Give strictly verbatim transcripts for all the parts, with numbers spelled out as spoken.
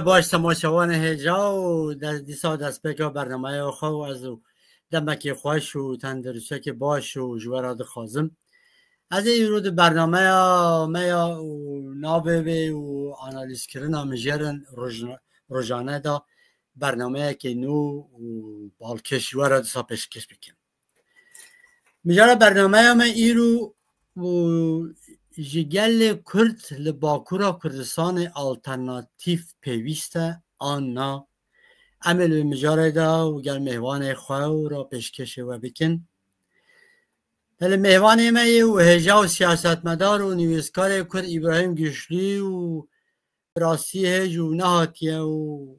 Baş temaşevanê hêja û de-, dîsa destpêka bernameya xwe û ez û demekê xweş û tendurustekê baş û ji we re dixwazim. Ez ê îro di bernameya me ya û navê wê û analîzkirina mijarên rojna-, rojane de bernameyekê nû û balkêş ji we re dîsa pêşkêş bikim. Mijara bernameya me îro û ji gelê Kurd li Bakura Kurdistanê alternatîf pêwîst e an na? Em ê li mijarê de û gel mêvanê xwe û re pêşkêşê we bikin. Belê mêvanê me yê û hêja û siyasetmedar û nivîskarê Kurd Îbrahîm Güçlü û bi rastî hêj û nehatiye û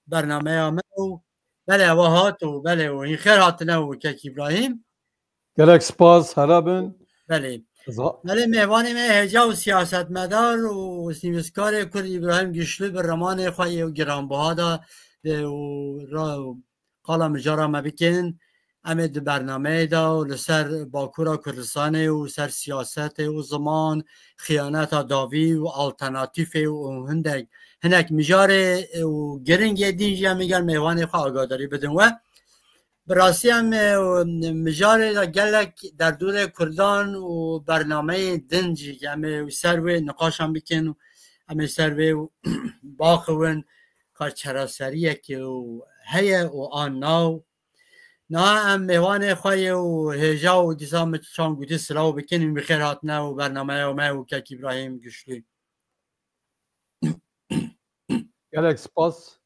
bernameya me û belê ewa hat û belê û hîn xêr hatine û kek Îbrahîm. Gelek spas, here bin. Belê. Za- Belê mêvanê me hêja û siyasetmedar û nivîskarê Kurd Îbrahîm Güçlü bi ramanê xwe yê giranbuha de, e, û ra-, qala mijara me bikin. Em ê di bernameyê de û li ser Bakura Kurdistanê û ser siyasetê û ziman, xiyaneta dawî û alternatîfê û hindek, hinek mijarê û giringê din jî em ê gel mêvanê xwe agadarî bidin we. Bi rastî em ê mijarê de gelek derdorê Kurdan û bernameyên din jî em ê ser wê niqaşan bikin û em ê ser wê baxivin ka çareseriyekê û heye û an na. Niha em mêvanê xwe yê û hêja û dîsa min çand gotî silav bikin û bi xêr hatine û bernameya me û kek Îbrahîm Güçlü. Gelek spas.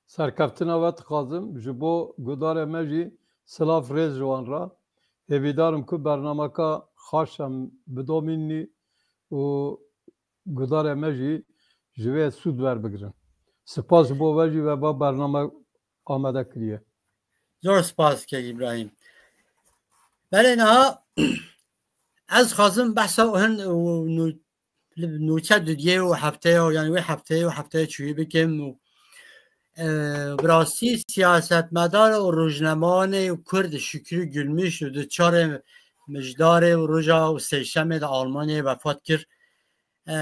Serkeftina we dixwazim. Ji bo gudarê me jî silav rêz ji wan re. Hêvîdar im ku bernameka xaş em bidomînî û gudarê me jî ji vê sûd werbigirin. Spas ji bo we jî we va bername amade kiriye. Zor spas kek Îbrahîm. Belê niha ez xwazim behsa hin û nû-, li nûçe dudiyê û hefteya, yani wê hefteyê û hefteyê çûyî bikim û, e, bi rastî siyasetmedar û rojnamewanê Kurd Şükrü Gülmüş û di çarê Mijdarê û roja û sêşemê di Almanyayê vefat kir. E,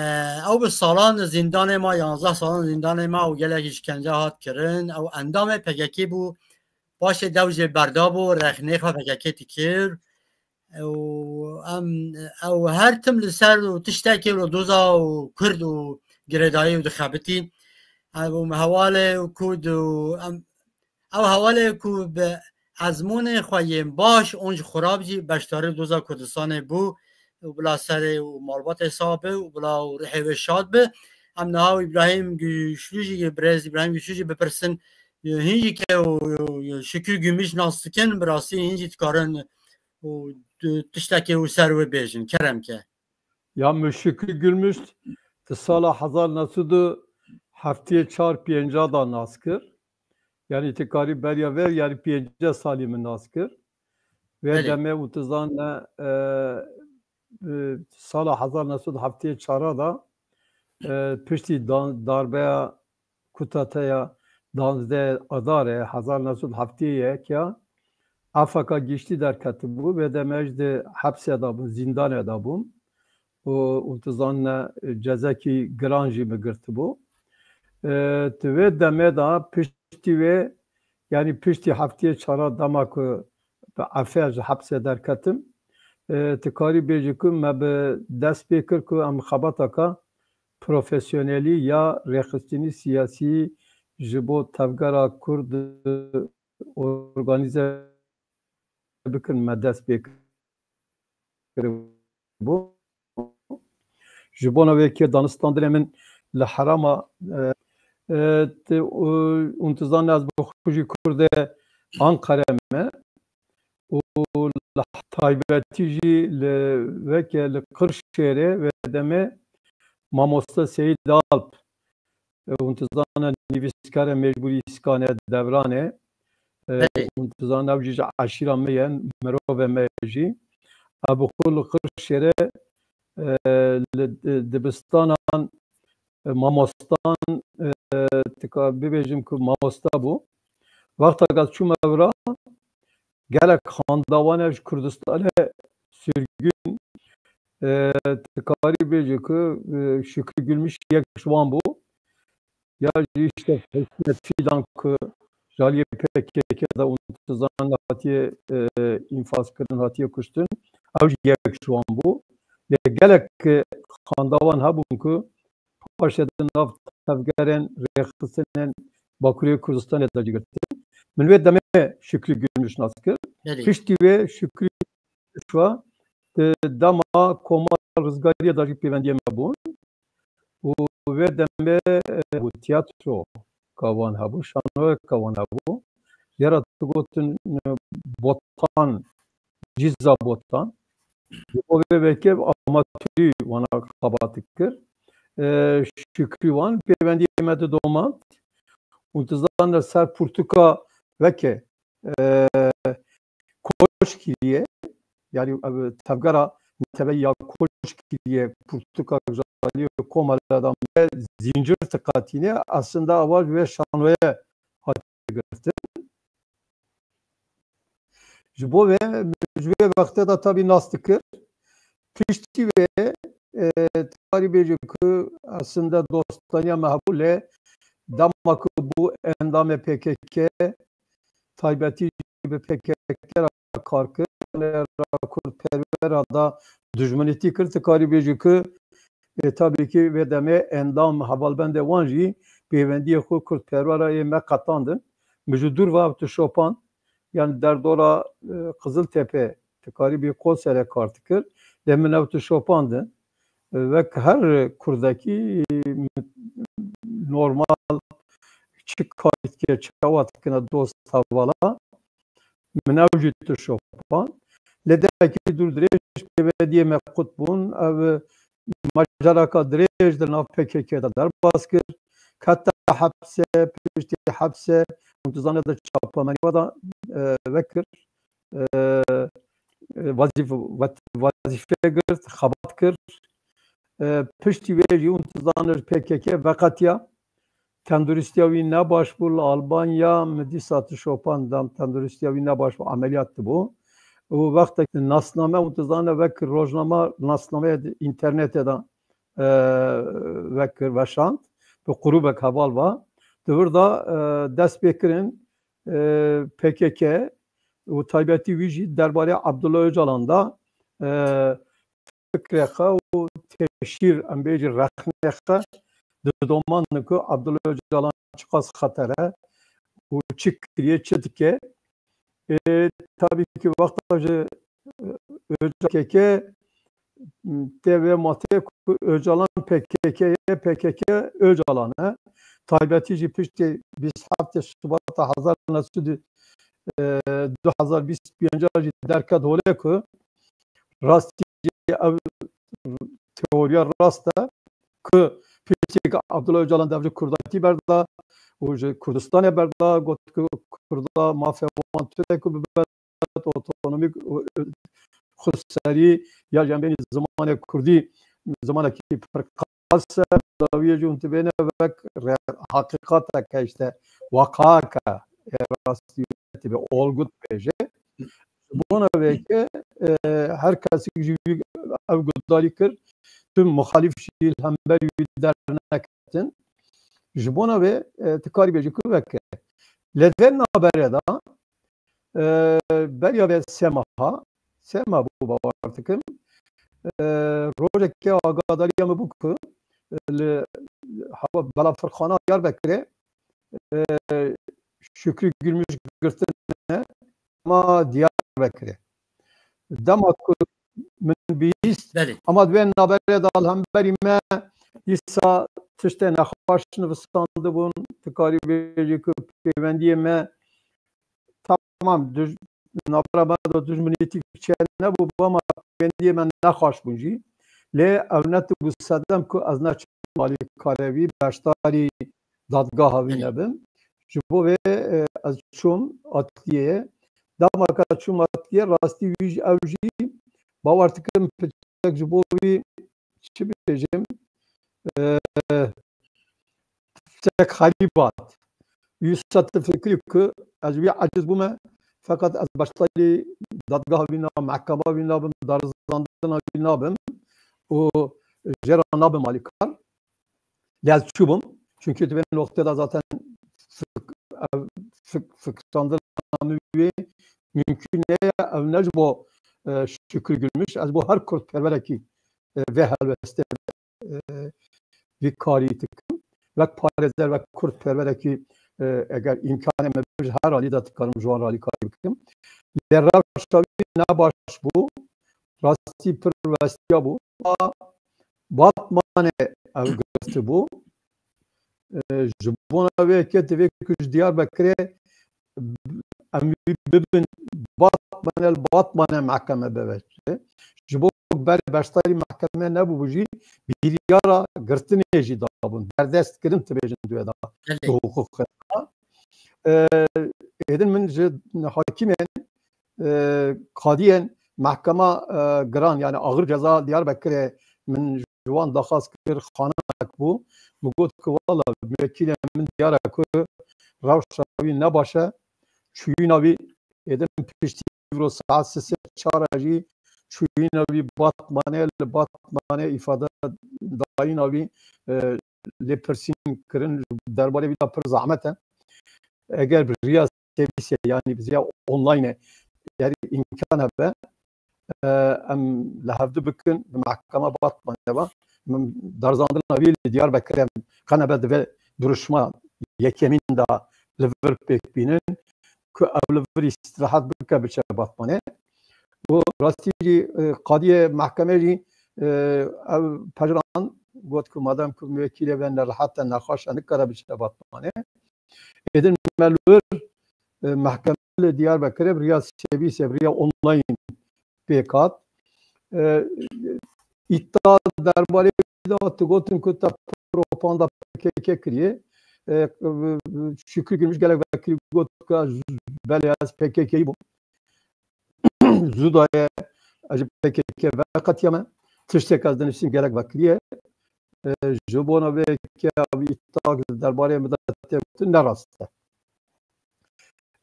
ew bi salan li zîndanê ma, yanzdeh salan zîndanê ma û gelek îşkence hat kirin. Ew endamê P K K bû. Paşê dew jê berdabû, rexnê xwe P K K dikir. Ew, em, ew her tim li ser û tiştekê û doza û Kurd û girêdayî û dixebitî. Ew hevalê û ku di, em, Ew hevalê ku bi ezmûnê xwe yên baş û ji xurab jî beşdarî doza Kurdistanê bû û bila serê û malbatê sax bi û bila û ruhê wê şad bi. Em niha û Îbrahîm Güçlü jî, birêz Îbrahîm Güçlü jî bipirsin, hîn jî ke û, û Şükrü Gümüş nas dikin, bi rastî hîn jî dikarin û tu-, tiştekê û ser wê bêjin. Kerem ke. Ya min Şükrü Gülmüş di sala hezar neh sed û heftê çar pênca da nas kir. Yani ti karî beriya vê, yani pêncî salî min nas kir. Vê Belê. demê û tu zane, e, e, sala hezar neh sed û heftê çar da, e, piştî dan-, darbeya kutateya danzdeh Adarê hezar neh sed û heftê yek ya, afaka giştî derketibû, vê demê ez di hepsê de bûm, zîndanê de bûm. Û, û tu zanine cezekî giran jî min girtibû. E, di vê demê de piştî wê, yanî piştî heftê çar dema ku bi efê ji hepsê derketim, e, tu karî bêjî ku me bi dest pê kir ku em xebataka profesyonelî ya rêxistinî siyasî ji bo tevgera Kurd organîze bikin, me dest pê kiribû. Ji bona wê kê danistandinê min li herama, e, e, te, û, û tu zanî ez bi xwe jî Kurdê Anqere me. Û li taybetî jî li weke li Qirşêrê vê demê mamoste Seyîd Alp, e, hûn dizane nivîskare mecbûrî îskanê devranê, e, Belê. hûn dizane ew jî ji eşîra me ye, mirovê me ye jî. Ew bi xwe li Qirşêrê, e, li di-, dibistanan, e, mamostan, e, tika bibêjim ku mamosta bû. Wexta ez çûme vira, gelek xandawan ji Kurdistanê sürgün, e, tu karî bêjî ku, e, Şükrü Gülmüş yek ji wan bû. ya jî işte Hikmet Fidan ku ji aliyê P K K de û intizamê hatiye, e, înfazkirin, hatiye kuştin. Ew jî yek ji wan bû. Lê gelek, e, xandawan hebûn ku paşê di nav tevgerên rêxistinên Bakurê Kurdistanê de jî girtin. Min wê demê Şükrü Gülmüş nas kir. Belê. Piştî wê Şükrü Gülmüş ve di dema Komal Rizgariyê de jî pêvendiyê me bûn. Û vê demê, e, û tiyatro ka wan hebû, şanoyeka wan hebû. Jê re digotin, e, Botan, Cîza Botan. Ji bo vê vekê amatûrî wana xebat dikir. E, Şükrü wan pêvendiyê me didomand. Û dizane ser pirtûka veke, e, Koçgiriyê, yani, e, tevgera neteweyî ya Koçgiriyê, pirtûka ji aliyê Komelê de me Zincir Tikatînê, aslında ewa ji wê şanoyê hatiye girtin. Ji bo vê, ji wê wextê de tabî nas dikir. Piştî wê, e, dikarî bêjî ku aslında dostaniya me hebû, lê dema ku bû endamê P K K, taybetî jî bi P K K re kar kir, lê ra kurdperwera da dijminîtî kir, dikarî bêjî ku, e, tabî ki vê demê endam hevalbendê wan jî pêvendiyê xwe kurdperwera yê me qetandin. Min ji dûr ve ew tişt şopand, yani derdora, e, Qiziltepe, dikarî bî Qoserê kar dikir, lê min ew tişt şopandin. E, wek her kurdekî, e, normal çi karî dike, çawa dikine dost hevala, min ew jî tişt şopand. Lê derekî dûr dirêj pêvendiyê me qut bûn. Ev maceraka dirêj di nav P K K de derbas kir. Kete hepse, piştî hepse, hûn dizane di çapemenî ve de, e, vekir. E, e, wezîf-, wet-, wezîfe girt, xebat kir. E, piştî wê jî hûn dizane ji P K K veqetiya. Tenduristiya wî ne baş bû li Albanya, min dîsa tişt şopand, dam tenduristiya wî ne baş bû, emeliyat dibû. Û wextek nasname û dizane wek rojnama, nasnameyê di înternetê de, e, vekir, veşand, bi qurûbek heval va. Di vir de, e, dest pê kirin, e, P K K û taybetî wî jî derbarê Abdullah Ocalan de, e, fikrê xwe û teşhîr, em bêjî rexnê xwe didomandin ku Abdullah Ocalan çiqas xeter e û çi kiriye, çi dike. Ê, tabî ki wexta ji, e, P K K tê vê matê ku Ocalan P K K ye, P K K Ocalan e. Taybetî jî piştî bîst heftê Şibata hezar neh sed, e, du hezar bîst pênc jî derket holê ku rastî ev teoriya rast e ku piştî ku Abdullah Ocalan dev ji Kurdatî berda û ji Kurdistanê berda, got ku Kurda mafê wan tune ku bibe otonomîk û xwedserî ya jî em bênî zimanê Kurdî, zimanekî pir qels e, dawiyê jî hûn dibêne wek re-, heqîqateke, işte, waqayeke, e, rastî dibe, olgu dibêje. Ji bona vê ke, e, her kesik ji wî ev guhdarî kir, tu muxalîf jî li hemberî wî derneketin. Ji bona vê, e, tu karî bêjî ku veke. Lê vê navberê de, e, beriya vê sê meha, sê meh bû bawer dikim, e, rojekê agadariya min bû ku, e, li hava Belafirxana Diyarbekirê, e, Şükrü Gülmüş girtine ma Diyarbekirê. Dema ku min bihîst, belê, ama di vê navberê de li hemberî me dîsa tiştê nexweş nivîsandibûn, tu karî bêjî ku pêvendiyê me Tamam, duj-, navbera me de dijminîtî çênebû, bû, ama pêndiyê me nexweş bûn jî. Lê ew netibû sedem ku ez neçim alîkarê wî, beşdarî dadgeha wî nebim. Ji bo vê, e, ez çûm atliyê. Dema ke çûm atliyê, rastî wî jî, ew jî, bawer dikim, piçek ji bo wî çi bêjim, e, piçek xerîb hat. Wî sed fikrî ku ez wî eciz bûme, feqet ez beşdarî dadgeha wî nabim, mehkema wî nabim, darizandina wî nabim û jê re nabim alîkar. Lê ez çûbûm. Çünkü di vê noktê de zaten fik-, ev fik-, fikrandina min wê mümkün neye, ev ne ji bo, e, Şükrü Gülmüş, ez bo her kurdperwerekî, e, vê helwestê, e, vî karî dikim. Wek parêzer, wek kurdperwerekî, e, eger îmkanê me bibî, ji her alî de dikarim ji wan re alîkarî bikim. Lê rewşa wî ne baş bû, rastî pir westiya bû. Batmanê ev girtibû. E, ji bona vê yekê divê ku ji Diyarbekirê em wî bibin Batmanê, li Batmanê mehkeme bibe. Ji bo ku berê beşdarî mehkemê nebûbû jî, biryara girtinê jî dabûn. Derdest kirin dibêjin di wê de, Belê. Di huquqê de. E, êdin min ji hakîmên, e, qadiyên mehkema, e, giran, yani Ağır Ceza Diyarbekirê, min ji wan daxwaz kir, xanak bû. Min got ku wala muwekîlê min diyar e ku rewşa wî ne baş e. Çûyîna wî êdin piştî îro saet sisê çar e jî çûyîna wî Batmanê, li Batmanê îfade dayîna wî, e, lêpirsîn kirin, derbarê wî de pir zehmet e. Eger bi riya servîsê, yanî bi riya online e, eger îmkan hebe, e, em li hevdu bikin, bi mehkema Batmanê ve. Min darizandina wî li Diyarbekirê em qenebe di vê duruşma yekemîn de li vir pêk bînin, ku ew li vir îstirahat bike, biçe Batmanê. Û rastî jî, e, qadiyê mehkemê jî, e, ew pejirand, got ku madem ku muwekîlê ve nerehet e, nexweş e, nikare biçe Batmanê. Êdin me li wir, e, mehkeme li Diyarbekirê bi riya servîsê, bi riya online pêk hat. E, îta derbarê wî de digotin ku te propaganda P K K kiriye. E, Şükrü Gümüş gelek vekirî got ku ez, belê, ez P K K bûm. Zû daye ez ji P K K veqetiyame. Tiştek ez dinivîsim gelek vekiriye. E, ji bona vê yekê ev îta derbarê min de tê gotin ne rast e.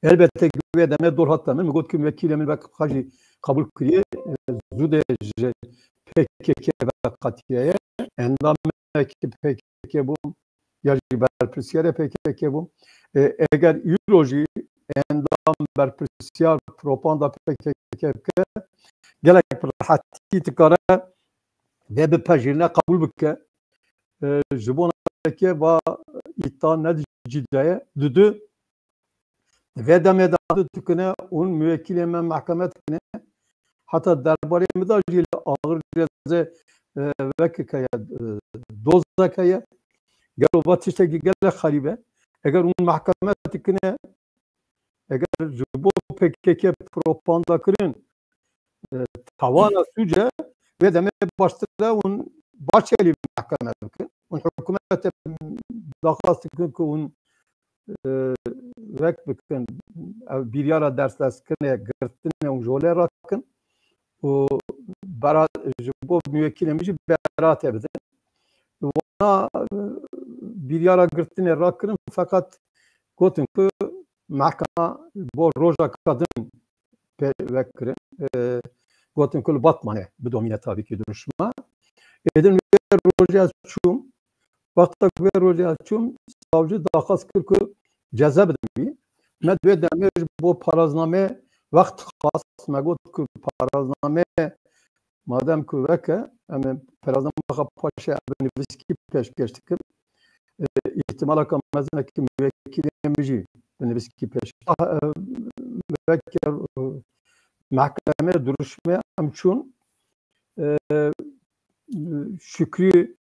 Elbette ku wê demê dor hate min, min got ku wekîlê min vek xwe jî qebûl kiriye, e, zû de ji P K K veqetiyaye. Endamekî P K K bûm, ya jî berpirsiyarê P K K bûm. E, eger îro jî endam, berpirsiyar propaganda P K K bike, gelek bi rehetî dikare vê bipejirîne, qebûl bike. E, ji bona yekê va îta ne di cî de ye. Dudu, vê demê de dikine û muwekîlê me mehkeme dikine. Heta derbarê min de jî li Ağır Cezê, e, vekek heye, e, dozek heye. Gelo va tiştekî gelek xerîb e. Eger hûn mehkeme dikine, eger ji bo P K K propaganda kirin, e, tawana sûc e, vê demê baştir e hûn Bahçelî mehkeme bikin. Hûn hikûmetê daxwaz dikin ku hûn, e, wek bikin, ev biryara dersleskinê, girtinê û jolê rakin û bera-, ji bo muwekîlê min jî beratê bidin. Wana, e, biryara girtinê rakirin, feqet gotin ku mehkema bo roja kadin pê vekirin. E, gotin ku li Batmanê bidomîne tabii ki duruşma. Êdin vê rojê ez çûm. Wexta ku vê rojê ez çûm, savcı daxwaz kir ku ceza bidin wî. Me di wê demê ji bo paraznamê wext xwest. Me got ku paraznamê madem ku veke, em ê paraznama xwe paşê ev bi nivîskî pêşkêş dikin. E, îhtimalaka mezin e ku muwekîlê min jî bi nivîskî pêş. Ah, e, veke, e, mehkemê duruşmê em çûn. E, Şükrü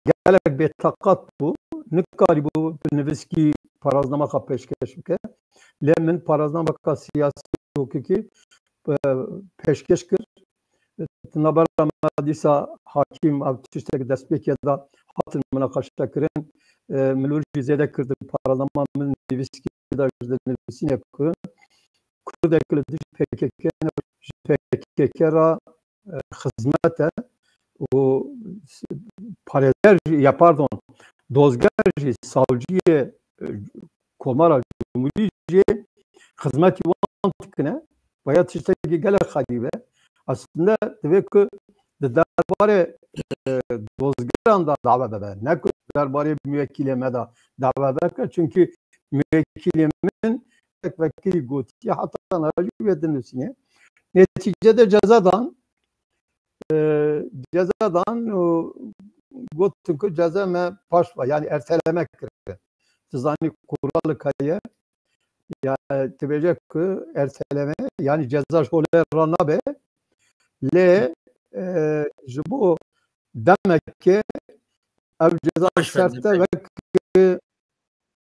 gelek bêteqat bû. Nikarîbû bi nivîskî paraznama xwe pêşkêş bike. Lê min paraznameka siyasî û hukukî, e, pêşkêş kir. Di navbera me dîsa hakîm ev tiştek destpêkê de hatin minaqeşe kirin. E, min wir jî zêde kir di paraznama min nivîskî de ji di nivîsînê ku Kurdek li dijî P K K ne, ji P K K re, e, xizmet e û s-, parêzer jî, ya pardon, dozger jî, savciyê, e, Komara Cumhurî jî xizmetî wan dikine. Baya tiştekî gelek xerîb e. Aslında divê ku di derbarê, e, dozgeran de dawe bibe. Ne ku derbarê muwekîlê me de dawe bike. Çunkî muwekîlê min tek vekirî gotiye, heta niha jî wê dinivîsîne. Netîce de ceza dan, e, ceza dan û gotin ku ceza me paş ve, yani erteleme kiriye. Tu zanî kuralek heye, ya, tu bêje ku erteleme, yani ceza ji holê re nabe, lê, e, ji bo demekê ev ceza serte wek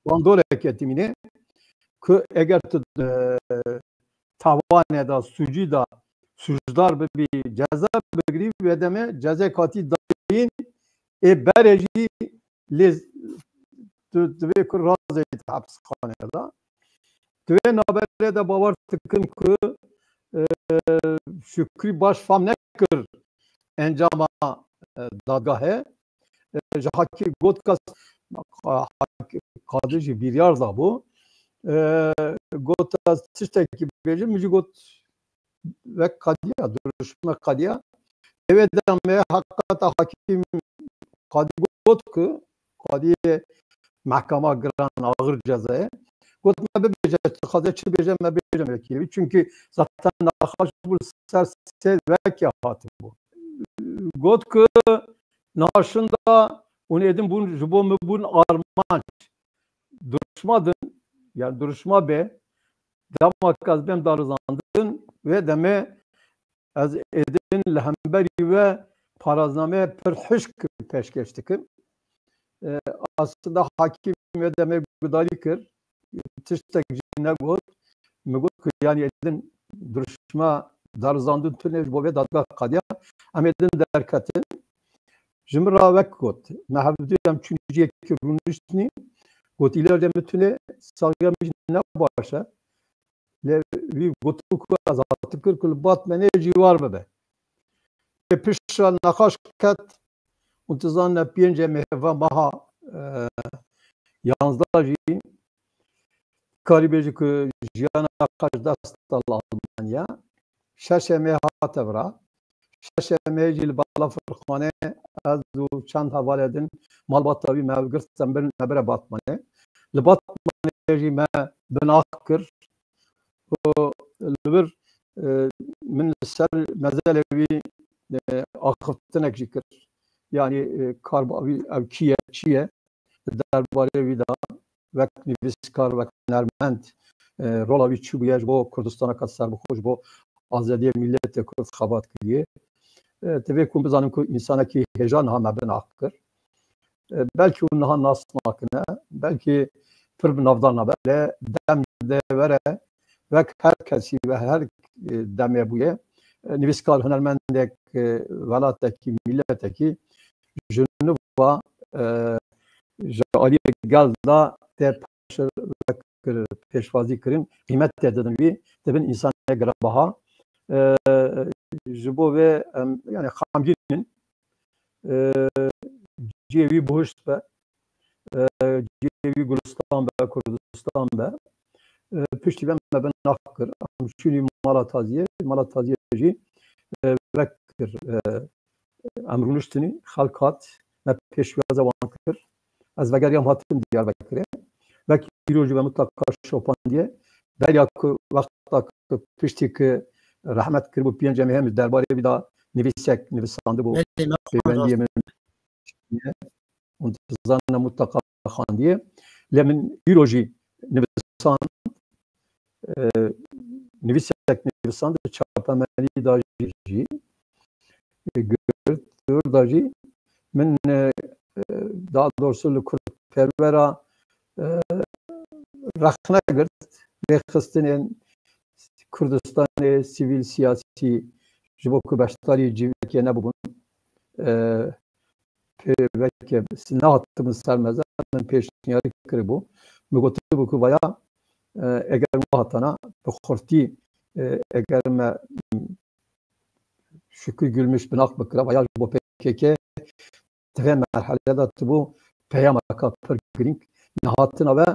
bandoleke dimîne ku eger tu, e, tawanê de, sûcî de sûcdar bibî, ceza bigirî, wê demê cezayê katî dayîn ê berê jî lê tu divê ku razê hepsxanê de. Di vê naberê de bawer dikim ku, e, Şükrî baş fam nekir encama, e, dadgahê. E, ji Hakî got ka, Hakî Kadî jî biryar da bû. E, got ez tiştekî bêjim, min jî got wek qadiya, duruşma qadiya. Ê wê demê heqeta Hakîm Kadî got ku Kadiyê mehkema giran axir cezayê. Got me bibêje, tu dixwaze çi bêje, me bêje wekîlê wî. Çunkî zaten nexweş bû, ser sê wekî hatibû. Got ku niha şinda hûn êdin bûn, ji bo min bûn armanc. Duruşma din, yani duruşma bê, dema ku ez bêm darizandin, wê demê ez êdin li hemberî we paraznameyê pir hişk pêşkêş dikim. E, aslında Hakîm wê demê gudarî kir, tiştek jî negot. Min got ku, yani êdin duruşma darizandin tune ji bo vê dadgah qadiya, em êdin derketin. Ji min re wek got, me hevdu em çûn ciyekî rûniştinî, got, îler de min tune saxiya min jî ne baş e. Lê wî got ku ez hate kir ku li Batmenê cîwar bibe. Lê piştre nexweş ket û tu zanine pêncê mêva meha, e, yanzdeh jî karî bêjî ku jiyana xwe ji dest da li Almanya. Şeşê mê hate vira. Şeşê mê jî li Balafirxanê ez û çend hevalê din malbata wî me ev girt, em bin, me bire Batmanê. Li Batmanê jî me binax kir û li vir, e, min li ser mezelê wî, e, axiftinek jî kir. Yanî, e, karba wî ev kî ye, çi ye? Li derbarê wî de wek nivîskar, wek hunermend, e, rola wî çi bûye ji bo Kurdistaneke serbixwe, ji bo azadiyê miletê Kurd xebat kiriye. E, divê ku bizanin ku însanekî hêja niha me binax kir. E, belkî hûn niha nas nakine, belkî pir bi navdar nabe, lê dem dê were, wek her kesî ve her, e, demê bûye, e, nivîskar, hunermendek, e, welatekî, miletekî ji nû ve, e, ji aliyê gel de tê pêşwazî kirin, qîmetê didin wî, dibin însanê giranbiha. E, ji bo vê em, yani xemgîn in. E, cihê wî bihuşt be. E, cihê wî Gulistan be, Kurdistan be. E, piştî vê me binax kir. Em çûnî mala taziyê, mala taziyê jî, e, vekir. E, em rûniştinî, xelk hat, me pêşwaza wan kir. Ez vegeriyam hatim Diyarbekirê. Wek îro jî ve mutlaka şopandiye. Beriya ku wexta ku piştî ku rehmet kiribû pêncemê hem ji derbarê wî de nivîsek nivîsandibû. Belê, me pêwendiyê min û dizane mutlaka xandiye. Lê min îro jî nivisand, e, nivîsek nivisand, çapemenî da jî, e, girt, girt da jî min, e, e, daha doğrusu li Kurdperwera, e, rexne girt, rêxistinên Kurdistanê sivîl siyasî ji bo ku beşdarî civakê nebûbûn, e, pê weke nehatibûn ser meze, min pêşniyarî kiribû. Min gotibû ku vaya, e, eger wan hatana bi xurtî, e, eger me Şükrü Gülmüş binax bikira, vaya ji bo P K K di vê merhele de tibû peyameka pir girîng. Nehatina ve,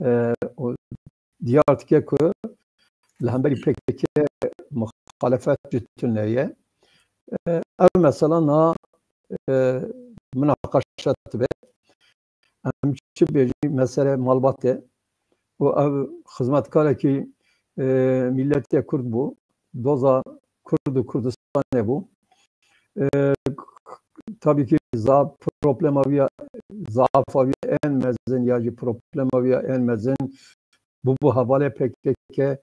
e, û diyar dike ku li hemberî P K K muxalefet ji tune ye. E, ev mesela na, e, minaqeşe dibe. Em çi bêjî mesele malbat e û ev xizmetkarekî, e, milletê Kurd bû, doza Kurd û Kurdistanê bû. E, tabî ki za-, problema wî ya, zaafa wî ya en mezin ya jî problema wî ya en mezin bûbû hevalê P K K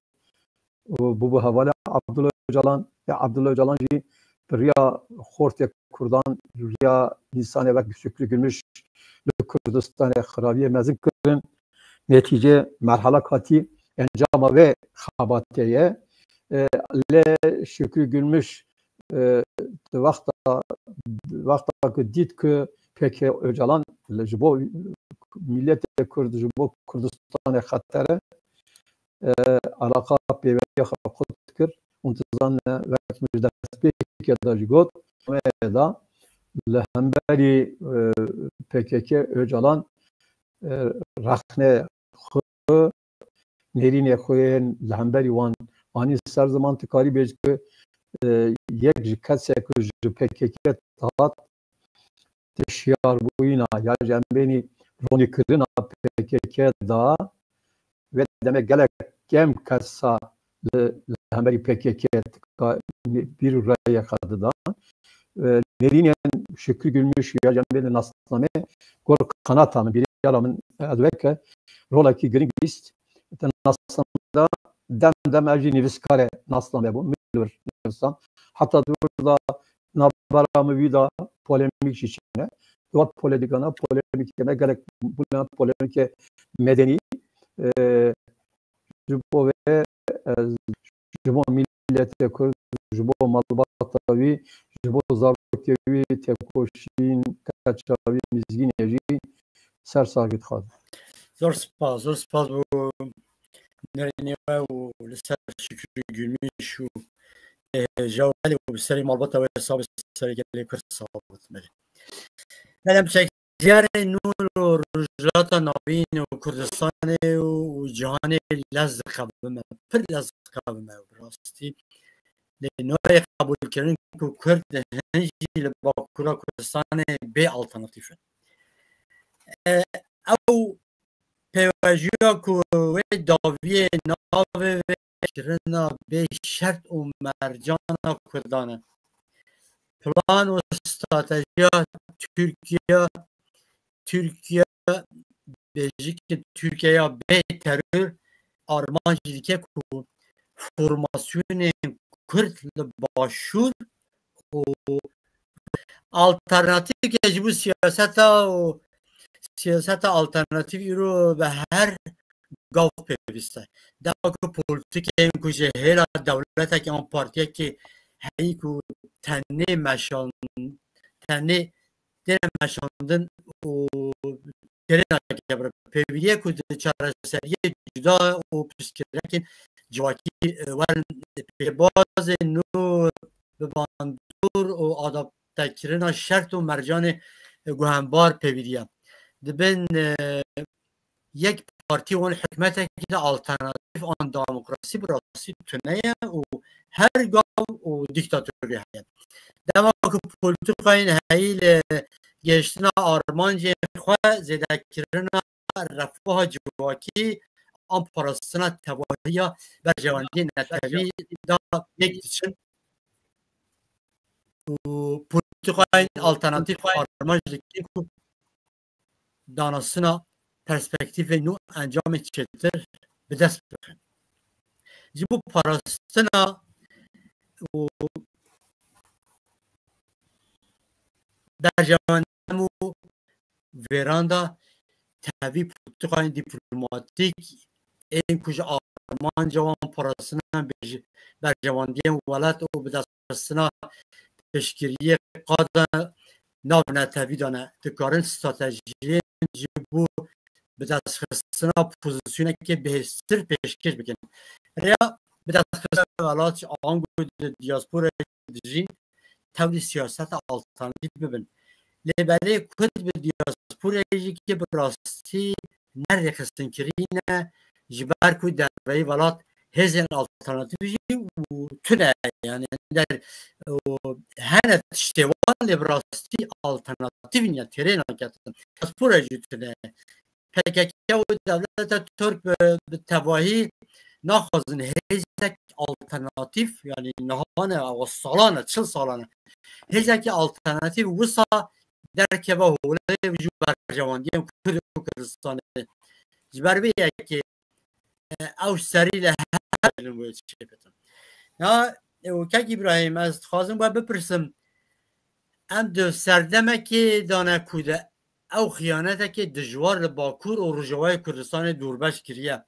û bûbû hevalê Abdullah Öcalan. Ya Abdullah Öcalan jî bi riya xortê Kurdan, riya însanê wek Şükrü Gülmüş li Kurdistanê xirabiyê mezin kirin. Netîce merhala katî encama vê xebatê ye. E, lê Şükrü Gülmüş, e, di wexta, wexta ku dît ku P K K Öcalan li, ji bo milletê Kurd, ji bo Kurdistanê xeter e, e, alaqa pêveriya xwe qut kir. Hûn dizanin wek min ji destpêkê de jî got, me da li hemberî, e, P K K Öcalan, e, rexne xwe, nêrînê xwe yên li hemberî wan anî ser ziman, tu karî bêjî ku, e, yek ji kesê ku ji P K K dihat, di şiyarbûyîna ya ji em bênî ronîkirina P K K da, vê demê gelek kêm kesa li, li hemberî P K K tika bîr û rayê xwe didan. E, nêrînên Şükrü Gülmüş ya ji em bênî nasnamê gor qanata min, bîryara min, ez weke rolekî girîng bîst. Di nasname de dem dem ez jî nivîskarê nasname bûm. Min li wir nivisand. Heta di wir de navbera min wî de polemîk jî çêne. Di wan polemîkana polemîkê me gelek bûne polemîkê medenî. E, ji bo vê ez ji bo milletê Kurd, ji bo malbata wî, ji bo zarokê wî, têkoşîn, keça wî, mizgînê jî ser saxî dixwazim. Zor spas, zor spas bo nêrînê we û li ser Şükrü Gülmüş û, e, hêja we û bi serê malbata we sabit, serê gelê Kurd sabit. Belê. Belê, em çek diyarê nû li Rojhilata Navîn û Kurdistanê û, û cîhanê lez diqewime, pir lez diqewime bi rastî. Lê nayê qebûlkirin ku Kurd hin jî li Bakûra Kurdistanê bê alternatîf in. E, ew pêvajoya ku wê dawiyê navê vê kirina bê şert û mercana Kurdan e. Plan û stratejiya Tirkiye, Tirkiye bêjî ki Tirkiyeya bê teror armanc dike ku formasyonên Kurd li Başûr û alternatîfeke ji bo siyaseta û siyaseta alternatîf îro bi her gav pêwîst e. Dema ku polîtîkeyên ku ji hêla dewletekî an partiyekî heyî ku tenê meşan-, tenê têne meşandin û têne nake pêwîriye ku di çareseriyê cuda û piştgirekên civakî, e, werin pêbazên nû bi bandor û adaptekirina şert û mercanê, e, guhembar pêwîriye. Dibin, e, yek partî wan hikûmetekî de alternatîf an demokrasî bi rastî tune ye û her gav û dîktatorî heye. Dema ku polîtîkayên heyî li gihiştina armancên xwe, zêdekirina refaha civakî an parastina tevahiya berjewendiyên netewî de pêk diçin û polîtîkayên alternatîf armanc dikin ku danastina perspektîfên nû encamên çêtir bi dest bixin. Ji bo parastina û berjewendin û vêran de tevî polîtîkayên dîplomatîk ên ku ji armanca wan parastina berjewendiyên welat û bi dest xistina piştgiriyê qada nav netewî de ne, dikarin stratejiyên ji bo bidestxistina pozîsyonekê bihêztir pêşkêş bikin. Rêya bidestxistina welat ji ango di diasporayê dijîn tevlî siyaseta alternatîf bibin. Lê belê Kurd bi diasporayê jî ke bi rastî ne rêxistinkirî ne, ji ber ku derveyî welat hêzên alternatîf jî û tune, yani der û hene tiştê wan lê bi rastî alternatîf in ya têrê naketin. Diaspora jî tune. P K K û dewleta Tirk bi, bi tevahî naxwazin hêzek alternatîf, yani niha ne, ew salan e, çil salan e. Hêzekî alternatîf wisa derkeve holê û ji berjewendiyên Kurd û Kurdistanê. Ji ber vê yekê, e, ew serî li her çêbitin. Ya, e, û kek Îbrahîm, ez dixwazim we bipirsim, em di serdemekê de ne ku de ew xiyanetekê dijwar li Bakur û Rojavayê Kurdistanê dûrbeş kiriye.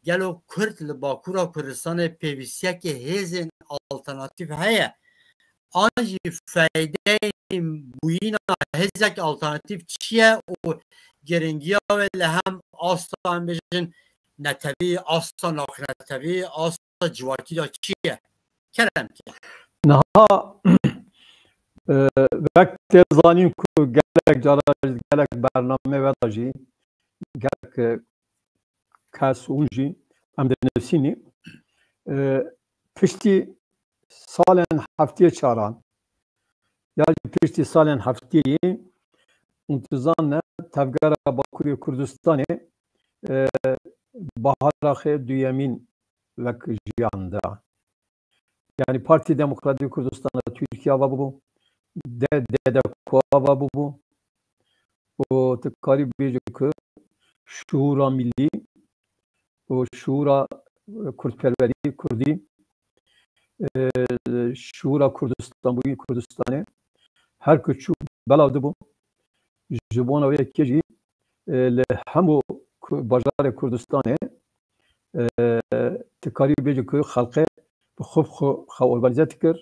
Gelo Kurd li Bakura Kurdistanê pêwîstiyekê hêzên alternatîf heye? An jî feydeyên bûyîna hêzek alternatîf çi ye û giringiya wê li hem asta, em bêjin, netewî, asta navnetewî, asta civakî de çi ye? Kerem ke. Niha, e, wek tê zanîn ku gelek cara, gelek bername ve de jî, gelek, e, kes hûn jî em dinivîsînî, e, piştî salên heftê çaran, ya jî piştî salên heftêyê, hûn dizane tevgera Bakurê Kurdistanê, e, bahara xwe duyemîn wek jiyan da. Yani Partî Demokratîk Kurdistana Tirkiye ava bûbû, D D K ava bûbû û tu karî bêjî ku şûra millî û şûra, e, kurdperwerî, kurdî, e, şûra Kurdistanbûyî, Kurdistanê her ku çû belav dibû. Ji bona wê yekê jî, e, li hemû ku-, bajarê Kurdistanê, e, tu karî bêjî ku xelqê bi xwe bi xwe xwe organîze dikir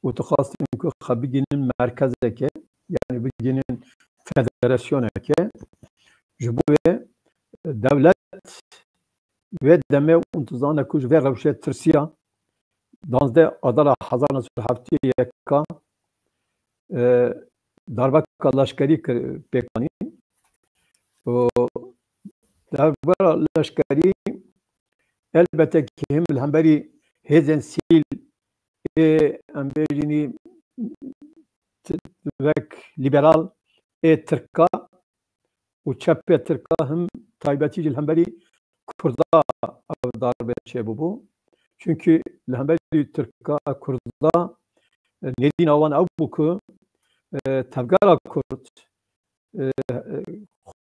û dixwastin ku xwe bigihînin merkezeke, yani bigihînin federasyoneke. Ji bo wê dewlet wê demê û dizane ku ji vê rewşê tirsiya, duwazdeh Adara hezar neh sed û heftê û yeka, e, darbeka leşkerî kir, pêk anî. Û darbera leşkerî elbette ki him li hemberî hêzên sivîl ê, em bêjînî, t-, wek lîberal ê Tirka û çepê Tirka him taybetî jî li hemberî Kurda ev darbe çêbûbû. Çunkî li hemberî Tirka, Kurda, e, nêrîna wan ew bû ku, e, tevgera Kurd, e, e,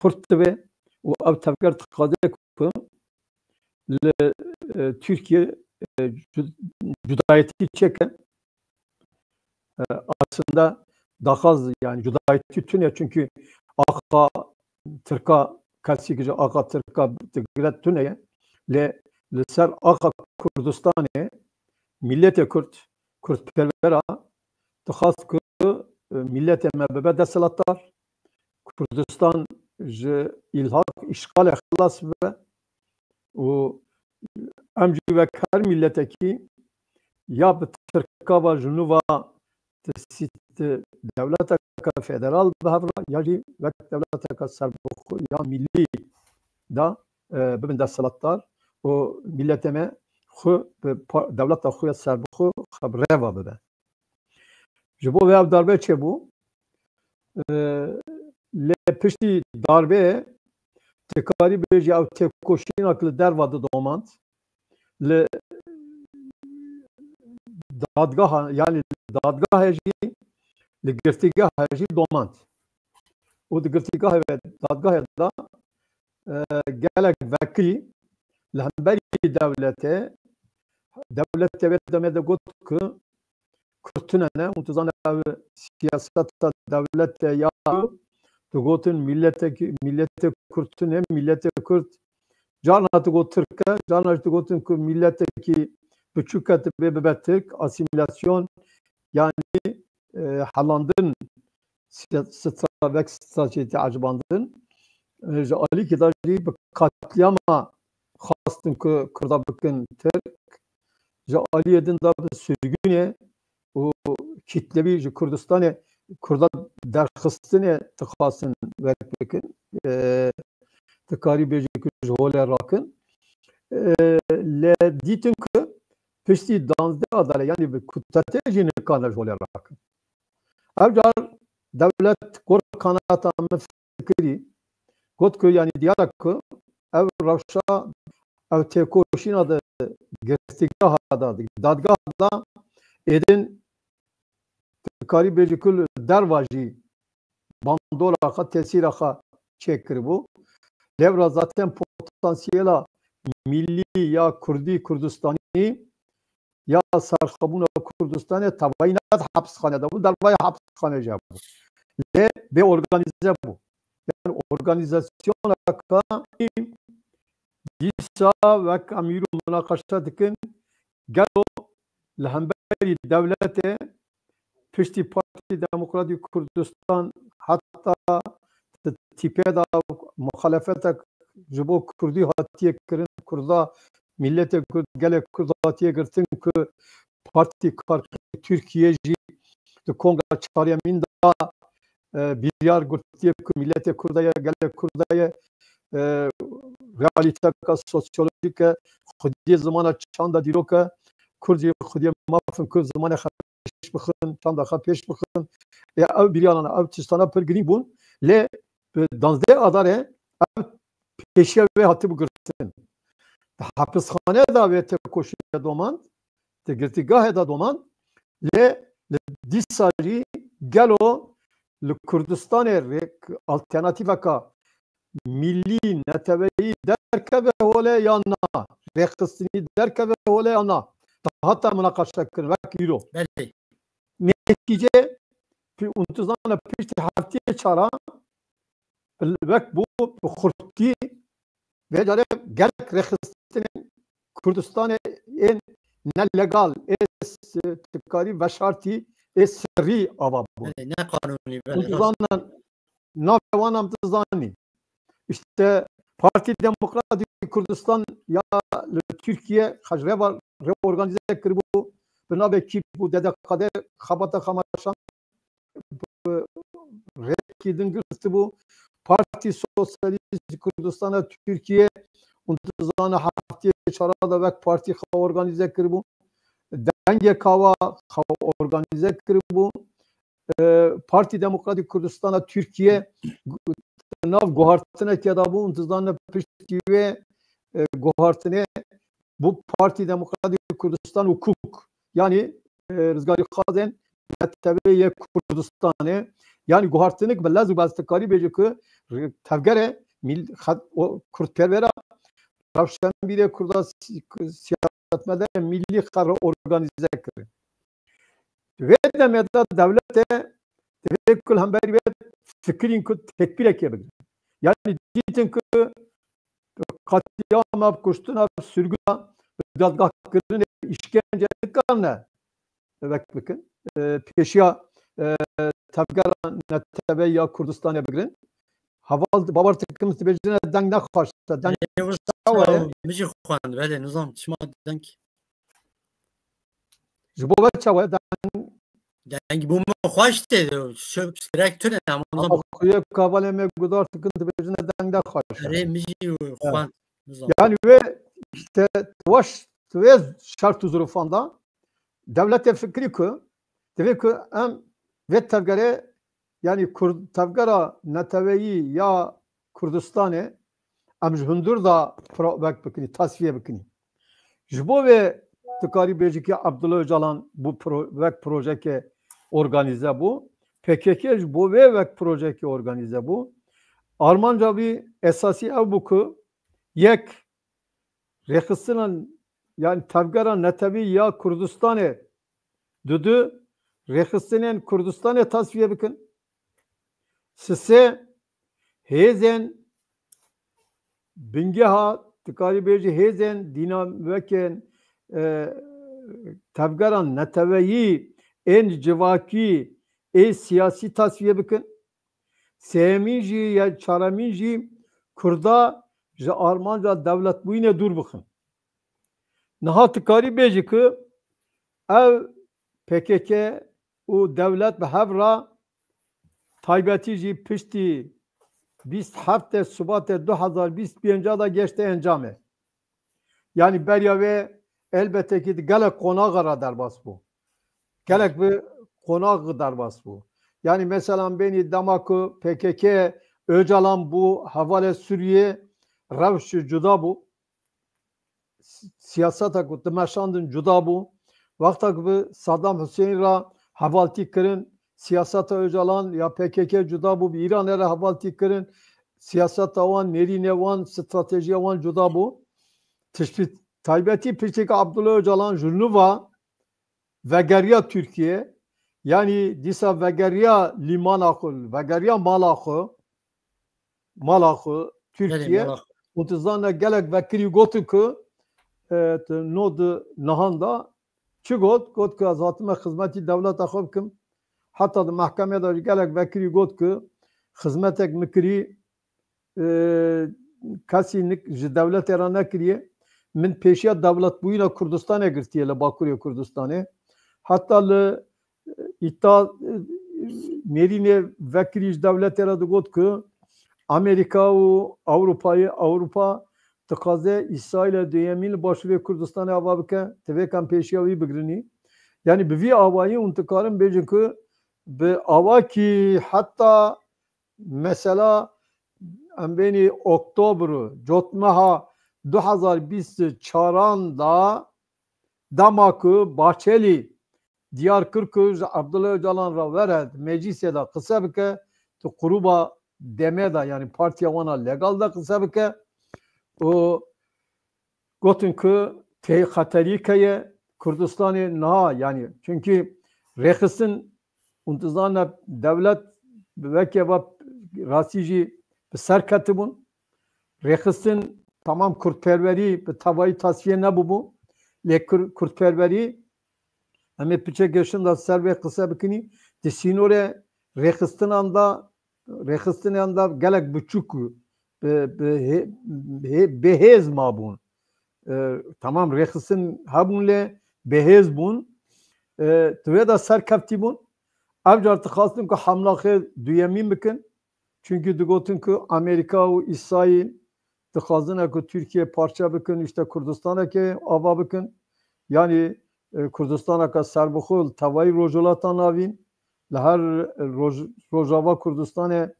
xurt dibe û ev tevger dixwaze ku li, e, Tirkiye, e, cu-, cudayetî çêke. E, aslında daxwaz, yani cudayetî tune, çünkü axa Tirka, kesî ki ji axa Tirka digire tune ye. Lê li ser axa Kurdistanê milletê Kurd, Kurdperwera dixwast ku, e, milletê me bibe desthilatdar, Kurdistan ji îlhaq, îşxalê xilas bibe û em jî wek her milletekî ya bi Tirka ve ji nû ve ti sî-, ti dewleteke federal bi hev re ya jî wek dewleteke serbixwe ya millî de, e, bibin desthilatdar û milletê me xwe bi pa-, dewleta xwe ya serbixwe xwe bi rê ve bibe. Ji bo vê ev darbe çêbû. E, lê piştî darbeyê tu karî bêjî ew têkoşîna ku li derva de domand, li dadgeha, yani li dadgehê jî, li girtîgeha jî domand. Û di girtîgehê ve dadgehê de, e, gelek vekirî li hemberî dewletê, dewletê wê demê de got ku Kurd tune ne, û tu zane ev siyaseta dewletê ya, tu gotin milletekî, milletê Kurd tune, milletê Kurd, carna tu got Tirk e, carna jî tu gotin ku milletekî biçûk e, tu bê bibe Tirk, asîmîlasyon, yani, e, helandin, stra-, stra-, wek stratejî ecibandin. E, ji alîkî de jî bi katliyama xwestin ku Kurda bikin Tirk. Ji aliyê din de bi sürgûnê û kitlewî ji Kurdistanê, Kurda derxistinê dixwastin wek bikin. E, tu karî bêjî ku ji holê rakin. E, lê dîtin ku piştî danzdeh Adarê, yanî bi kudetê jî nikane ji holê rakin. Ev car dewlet gor kanata min fikirî, got ku, yanî diyar e ku ev rewşa, ev têkoşîna di girtîgeha de, di dadgeha de êdin dikarî bêjî ku li derva jî bandora xwe, tesîra xwe çêkiribû. Lêvra zaten potansiyela millî ya kurdî, kurdistanî ya serxwebûna Kurdistanê tevayî ne di hepisxanê de bû, dervaya hepisxanê jî hebû. Lê bê organîze bû. Yani organîzasyoneke dîsa wek em îro munaqeşe dikin, gelo li hemberî dewletê piştî Partî Demokratîk Kurdistan heta di tîpê de muxalefetek ji bo Kurdî hatiye kirin, Kurda, milletê Kurd, gelê Kurd hatiye girtin ku Partî Karkerên Tirkiye jî di kongra çaryemîn de, e, biryar girtiye ku milletê Kurd e, gelê Kurd e, e, realîteka sosyolojîk e, xwediyê zimana çanda dîrok e, Kurd jî xwediyê maf in ku zimanê xwe pêş bixin, çanda xwe pêş bixin. Ê, ew biryarana, ew tiştana pir girîng bûn. Lê bi danzdeh Adarê ev pêşiya wê hatibû girtin. Di hepisxane de wê têkoşînê domand, di girtîgahê de domand. Lê li dîsa jî gelo li Kurdistanê rêk alternatîfeka millî neteweyî derkeve holê ya na? Rêxistinî derkeve holê ya na? Dihate munaqeşekirin wek îro. Belê. Netîce, û tu zane piştî heftiyê çara, wek bû bi xurtî, vê carê gelek rêxistinên Kurdistanê ên nelegal, ê s-, tu karî veşartî, ê sirrî ava bûn. Belê, ne qanûnî, belê, û tu rast. Zanin, navê wan em tu zanî. İşte Partî Demokratîk Kurdistan ya li Tirkiye xecreva reorganize kiribû, bi navê kîp û D D K D xebata xemaşan rêkî din girtibû. Partî Sosyalîst Kurdistana Tirkiye, hûn dizane heftiyê çara de wek partî xwe organîze kiribû. Dengê Kawa xwe organîze kiribû. E, Partî Demokratîk Kurdistana Tirkiye gu-, nav guhartinekê de bû, hûn dizane piştî wê, e, guhartinê bû Partî Demokratîk Kurdistan û kuk. Yanî, e, rizgarîxwazên Neteweyê Kurdistanê, yanî guhartinik bi lez û bez dikarî bêje ku tevgerê mil-, xet-, o kurdpervera, rewşenbîrê kurda si-, siyasetmedar millî xwe re organîze kirin. Di vê demê de dewletê divê ku li hemberî wê fikirîn ku tedbîrekê bigirin. Yanî dîtin ku qetlîama, bi kuştina, bi sürguna, bi dadgahkirinê, îşkence nikarine vek bikin. E, pêşiya, e, tevgera neteweyî ya Kurdistanê bigirin. Heval, bawer dikim, dibêjine deng nexweş e, deng Ê, çawa ye? Min jî xwend, belê, nizam, çima deng. Ji bo we çawa ye? Deng Deng bo min xweş tê, şo-, strek tune, ama nizam. Ama xuye kavalê me gudar dikin, dibêjine deng de xweş e. Erê, min jî Evet. xwend, nizam. Yani wê işte, tu weş, tu wê şert û zirûfan da, dewletê fikirî ku, divê ku em vê tevgerê, yani Kurd, tevgera neteweyî ya Kurdistanê, em ji hundir da pro-, wek bikinî, tasfiye bikinî. Ji bo vê dikarî bêjî ki Abdullah Öcalan bû pro-, wek projeke organîze bû. P K K ji bo vê wek projeke organîze bû. Armanca wî esasî ew bû ku yek, rêxistinan, yani tevgera netewî ya Kurdistanê, dudu, rêxistinên Kurdistanê tasfiye bikin. Sisê, hêzên bingeha, dikarî bêjî hêzên dînamikên, e, tevgeran neteweyî ên civakî ê siyasî tasfiye bikin. Sêyemîn jî ya çaremîn jî Kurda ji armanca dewletbûyînê dûr bixin. Niha tu karî bêjî ku ev P K K û dewlet bi hev re, taybetî jî piştî bîst heftê Şubatê du hezar bîst pênc de geşte encamê. Yanî beriya wê elbette ki di gelek qonaxa re derbas bû. Gelek bi qonax derbas bû. Yani mesela bênî dema ku P K K Ocalan bû hevalê Sûriyê, rewş cuda bû. Si-, siyaseta ku dimeşandin cuda bû. Wexta ku bi Saddam Hussein re hevaltî kirin, siyaseta Ocalan ya P K K cuda bû, bi Îranê re hevaltî kirin, siyaseta wan, nêrînê wan, stratejiya wan cuda bû. Tiştî taybetî piştî ku Abdullah Ocalan ji nû ve vegeriya Tirkiye, yanî dîsa vegeriya lîmana xwe, vegeriya mala xwe, mala xwe, Tirkiye, mala xwe. Û tu zane gelek vekirî gotin ku, e, tu no di nihan da çi got? Got ku ez hatime xizmetî dewleta xwe bikim. Heta di mehkemê de jî gelek vekirî got ku xizmetek min kirî, e, kesî nik-, ji dewletê re nekiriye. Min pêşiya dewletbûyîna Kurdistanê girtiye li Bakurê Kurdistanê. Heta li, e, îta, e, nêrînê vekirî ji dewletê re digot ku Amerîka û Ewropayê, Ewropa dixwaze Îsraîlê duyemîn li Başûrê Kurdistanê ava bike, divê em pêşiya wî bigrinî. Yanî bi vî awayî hûn dikarin bêjin ku bi awakî heta mesela em bênî Oktobr û cotmeha du hezar bîst û çaran da dema ku Bahçelî diyar kir ku ji Abdullah Ocalan re were di meclîsê de qise bike, di qurûba demê de, yanî partiya wan a legal de qise bike û gotin ku tê xeterî heye Kurdistanê niha, yanî çunkî rêxistin û dizane dewlet weke va rastî jî bi ser ketibûn. Rêxistin tamam kurdperwerî bi tevayî tasfiye nebûbû. Lê kur-, kurdperwerî em ê piçekê şinda ser vê qise bikinî. Di sînorê rêxistinan de, rêxistinan de gelek biçûk bi, bi hê-, hê-, bêhêz mabûn. E, tamam rêxistin hebûn lê bêhêz bûn. E, di wê de serkeftî bûn. Ev car dixwastin ku hemlaxê duyemîn bikin. Çunkî digotin ku Amerîka û Îsraîl dixwazine ku Tirkiye parçe bikin, îşte Kurdistanekê ava bikin. Yanî, e, Kurdistaneke serbixwe li tevayî Rojhilata Navîn, li her Roj-, Rojava Kurdistanê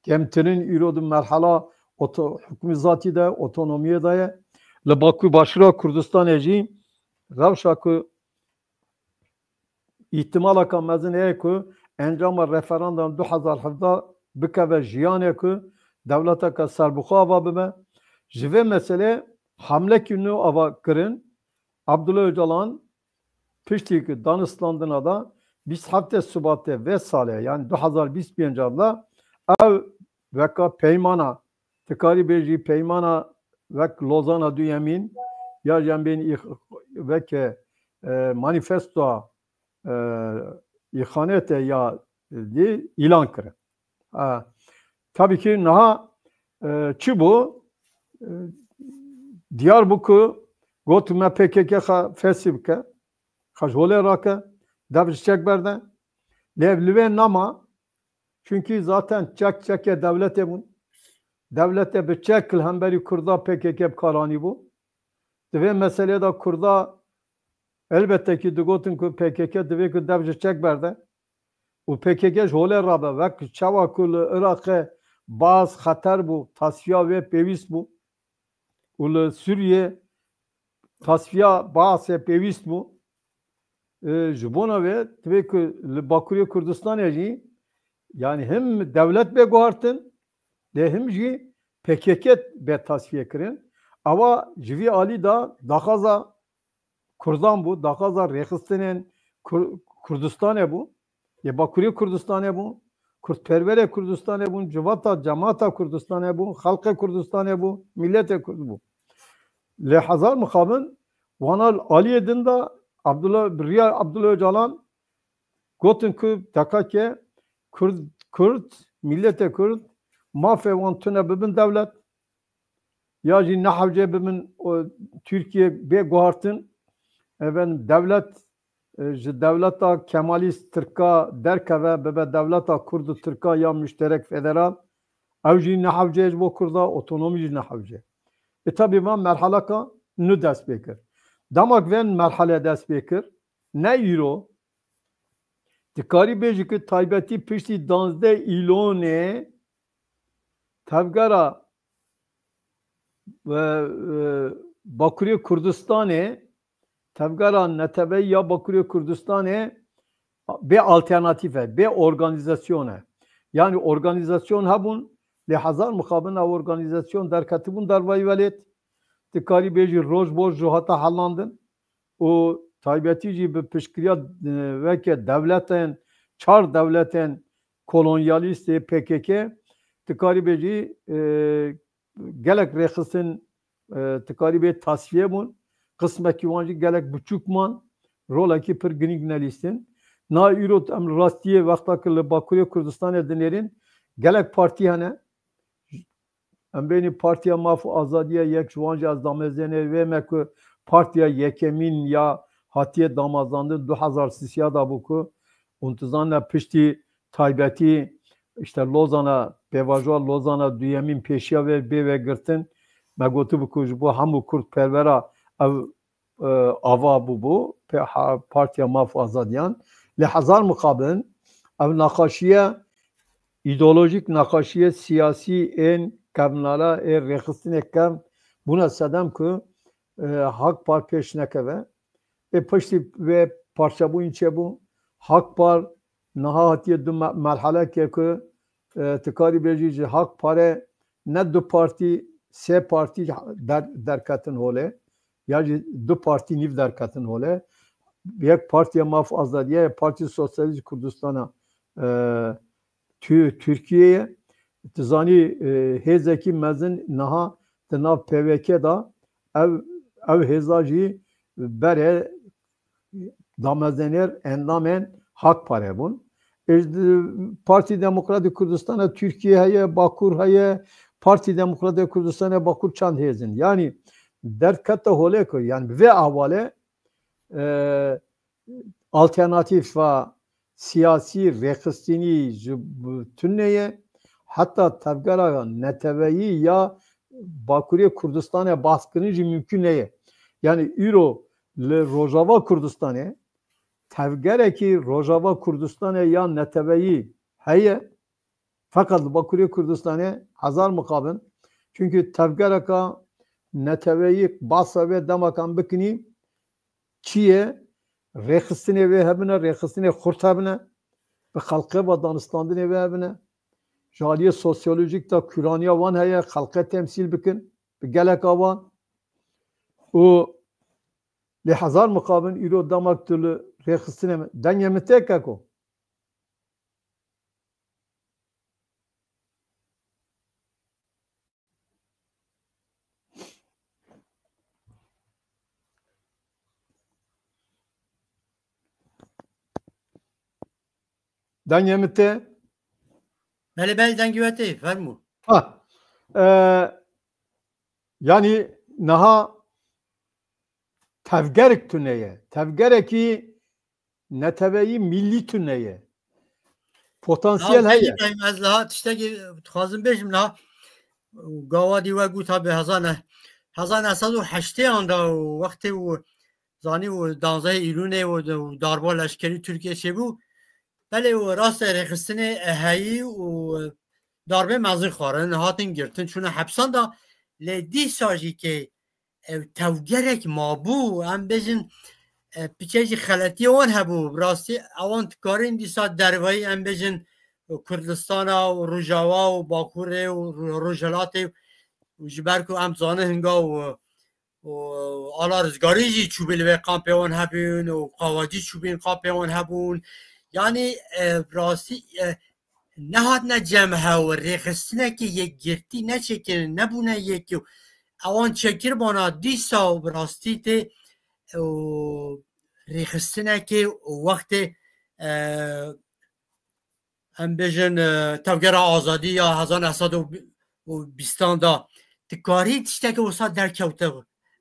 kemtirin îro di merhala oto-, hukmî zatî de, otonomiyê de ye. Li Bakur Başûra Kurdistanê jî rewşa ku îhtimalaka mezin heye ku encama referanduma du hezar hevdeh bikeve jiyanê ku dewleteke serbixwe ava bibe. Ji vê meselê hamlekî nû ava kirin. Abdullah Ocalan piştî ku danûstandina da bîst heftê Sibatê vê salê, yanî du hezar bîst pênc de ew weka peymana, tu karî bêjî peymana wek Lozana duyemîn ya jî em bên îx-, weke, e, manîfestoya, e, îxanetê ya dî îlan kirin. E, tabii ki niha, e, çi bû? E, diyar bû ku got me P K K xwe fesî bike, xwe ji holê rake, dev ji çek berde. Lê ev li wê nema, çunkî zaten çek çekê dewletê bûn. Dewletê bi çek li hemberî Kurda P K K bi kar anîbû. Di vê meselê de Kurda elbette ki digotin ku P K K divê ku dev ji çek berde. Û P K K ji holê rabe, wek çawa ku li Iraqê Baas xeter bû, tasfiya wê pêwîst bû. Û li Sûriyê tasfiya Baasê pêwîst bû. E, ji bona wê divê ku li Bakurê Kurdistanê jî, yanî him dewlet bê guhartin, lê him jî P K K bê tasfiye kirin. Ewa ji vî alî de daxwaza Kurdan bû, daxwaza rêxistinên Kur-, Kurdistanê bû, yê Bakurê Kurdistanê bû, kurdperwerê Kurdistanê bûn, civata, cemata Kurdistanê bû, xelqê Kurdistanê bû, miletê Kurd bû. Lê hezar mixabin, wana li aliyê din de Abdullah, bi riya Abdullah Ocalan gotin ku tekake Kurd, Kurd, miletê Kurd, mafê wan tune bibin dewlet, ya jî nehewce bibin, o, Tirkiye bê guhartin, efendim, dewlet, e, ji dewleta Kemalîst Tirka derkeve, bibe dewleta Kurd û Tirka ya muşterek federal, ew jî nehewce ji bo Kurda, otonomî jî nehewce. E, tabi van merhalaka nû dest pê kir. Dema ku vê merhale dest pê kir, ne îro, dikarî bêjî ku taybetî piştî danzdeh îlonê tevgera, e, e, Bakurê Kurdistanê, tevgera neteweyî ya Bakurê Kurdistanê bê alternatîf e, bê organîzasyon e. Yanî organîzasyon hebûn, lê hezar mixabin ew organîzasyon derketibûn dervayî welêt. Dikarî bêjî roj boj jû hate helandin û taybetî jî bi piştgiriya, e, weke dewletên, çar dewletên kolonyalîstê P K K, dikarî bêjî, e, gelek rêxistin, e, dikarî bê tasfiye bûn. Qismekî wan jî gelek biçûk man. Rolekî pir girîng nelîstin. Na îro em rastiyê wexta ku li Bakurê Kurdistanê dinêrin, gelek partî hene. Em bênî Partiya Maf û Azadiya yek ji wan jî ez damezênê wê me ku partiya yekemîn ya hatiye damazandin du hezar sisiya da bû ku hûn dizane piştî taybetî işte Lozana, pêvajoya Lozana duyemîn pêşiya vê bê vegirtin. Me gotibû ku ji bo hemû kurdperwera ev, e, ava bûbû, pe-, ha-, Partiya Maf û Azadiyan. Lê hezar mixabin ev naqaşiye îdeolojîk, naqaşiye siyasî ên kevnara ê rêxistinê kevn bûne sedem ku, e, Hak Par pêş nekeve. Ê piştî vê parçebûyîn çêbû. Hak Par niha hatiye du me-, merhelekê ku, e, tu karî bêjî ji Hak Parê ne du partî, sê partî der-, derketin holê. Ya jî du partî nîv derketin holê. Yek Partiya Maf Azadiya ye, Partî Sosyalîst Kurdistana, e, Tü-, Tirkiyeyê. Tu zanî, e, hêzekî mezin niha di nav P V K de ev, ev hêza jî berê damezêner endamên Hak Parê bûn. Ê, di-, Partî Demokratîk Kurdistana Tirkiye heye, Bakur heye, Partî Demokratîk Kurdistanê Bakur çend hêzin. Yanî derdkete holê ku, yanî bi vê awale, e, alternatîfa siyasî rêxistinî ji b-, tune ye, heta tevgera neteweyî ya Bakurê Kurdistanê baskirin jî mimkun neye. Yanî îro li Rojava Kurdistanê tevgerekî Rojava Kurdistanê ya neteweyî heye, feqet li Bakurê Kurdistanê hezar mixabin. Çunkî tevgereka neteweyî basa vê demakan bikinî, çi ye? Rêxistinê wê hebine, rêxistinê xurt hebine, bi xelqê ve danistandinê wê hebine. Ji aliyê sosyolojîk de kûraniya wan heye, xelqê temsîl bikin, bi geleka wan. Û lê hezar mixabin îro demek tu li rêxistinê min, dengê min tê keko. Dengê min tê? Belê, belê, dengê we tê, fermû. Ha. E, yanî niha tevgerek tune ye. Tevgerekî neteweyî millî tune ye. Potansiyel heye. Îbrahîm, ez niha tiştekî dixwazim bêjim niha. Gawadî we got, ha, bi hezar ne-, hezar neh sed û heştê an de û wextê û zanî û danzdehê Îlûnê û, û darba leşkerî Tirkiye çêbû. Belê û rast e, rêxistinê heyî û darbê mezin xwarin, hatin girtin, çûne hepsan da. Lê dîsa jî kê ev tevgerek mabû, em bêjin, e, piçe jî xeletiyê wan hebû. Bi rastî ewan dikarin dîsa dervayî, em bêjin, Kurdistana û Rojava û Bakurê û Ro-, Rojhilatê û ji ber ku em zanin hinga û, û Ala Rizgarî jî çûbî li vê kampê wan hebûn û Qawacî çûbîn kampê wan hebûn. Yanî, e, bi rastî, e, nehatine cem hew, rêxistinekê yekgirtî neçêkirin, nebûne yekî. Ewan çêkiribana dîsa û bi rastî tê, û rêxistinekê û wextê, e, em bêjin, e, tevgera azadî ya hezar neh sed û bîstan da dikarî tiştekê wisa derkewte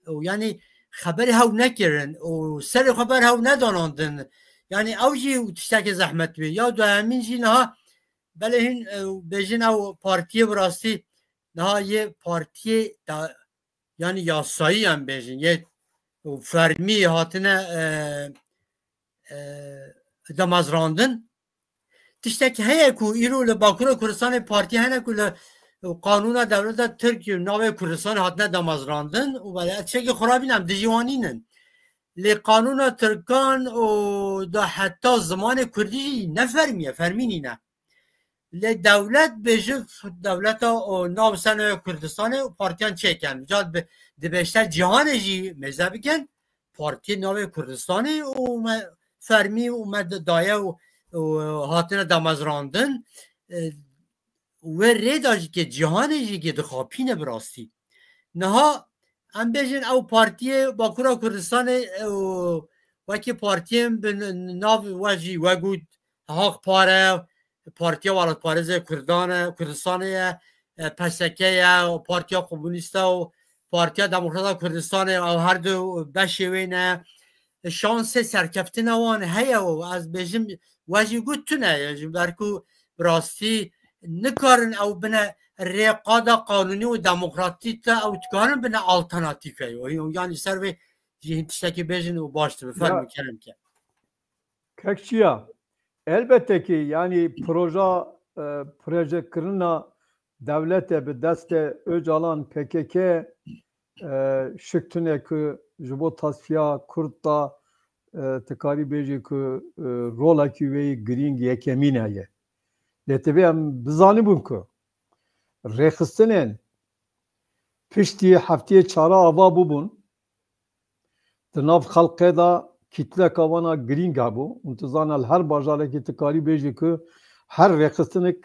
û yanî xeberê hew nekirin û serê xwe ber hew nedanandin. Yanî ew jî tiştekê zehmet bê. Ya duyemîn jî niha belê hîn, e, bêjin ew partiyê bi rastî niha yê partiyê da, yanî yasayî em bêjin, yê û fermî hatine, e, e, damezrandin. Tiştek heye ku îro li Bakura Kurdistanê partî hene ku li qanûna dewleta Tirk navê Kurdistanê hatine damezrandin û belê ez tiştekî xwe rabînim, dijî wan nînin. Lê qanûna Tirkan û da heta zimanê Kurdî jî ne fermî ye, fermî nîne. Lê dewlet bêje dewleta û nav senoya Kurdistanê û partiyan çêken. Ca dibe-, dibe işte cîhanê jî mêze bikin, partiyê navê Kurdistanê û me fermî û me daye û, û hatine damezrandin. E, wê rê da jî ke cîhanê jî ke dixapîne bi rastî. Niha em bêjin ew partiyê Bakura Kurdistanê, ew wekî partiyên bi n-, nav we jî we got, Haq Pare, Partiya Welatparêzê Kurdan e, Kurdistanê ye, e, P S K ye, Partiya Komunîst e û Partiya Demokrata Kurdistanê, ew her du beşê wê ne. Şansê serkeftina wan heye û ez bêjim we jî got tune ye, ji ber ku bi rastî nikarin ew bine rêqada qanûnî û demokratîk de, ew dikarin bine alternatîfeyê. Yanî ser vê jî hin tiştekî bêjin û baş dibe. Fermo, kerem ke. Kek çiya? Elbette ki, yani proja, e, proje kirina dewlete bi destê Ocalan P K K, e, şik tune ku ji bo tasfiya Kurd da, e, tu karî bêjî ku, e, rolekî wê yî girîng yekemîn heye. Lê tevî em bizanibûn ku rêxistinên piştî heftiyê çara ava bûbûn, di nav xelkê de kîtleka wana girîng hebû. Hûn dizane li her bajarekî tu karî bêjî ku her rêxistinik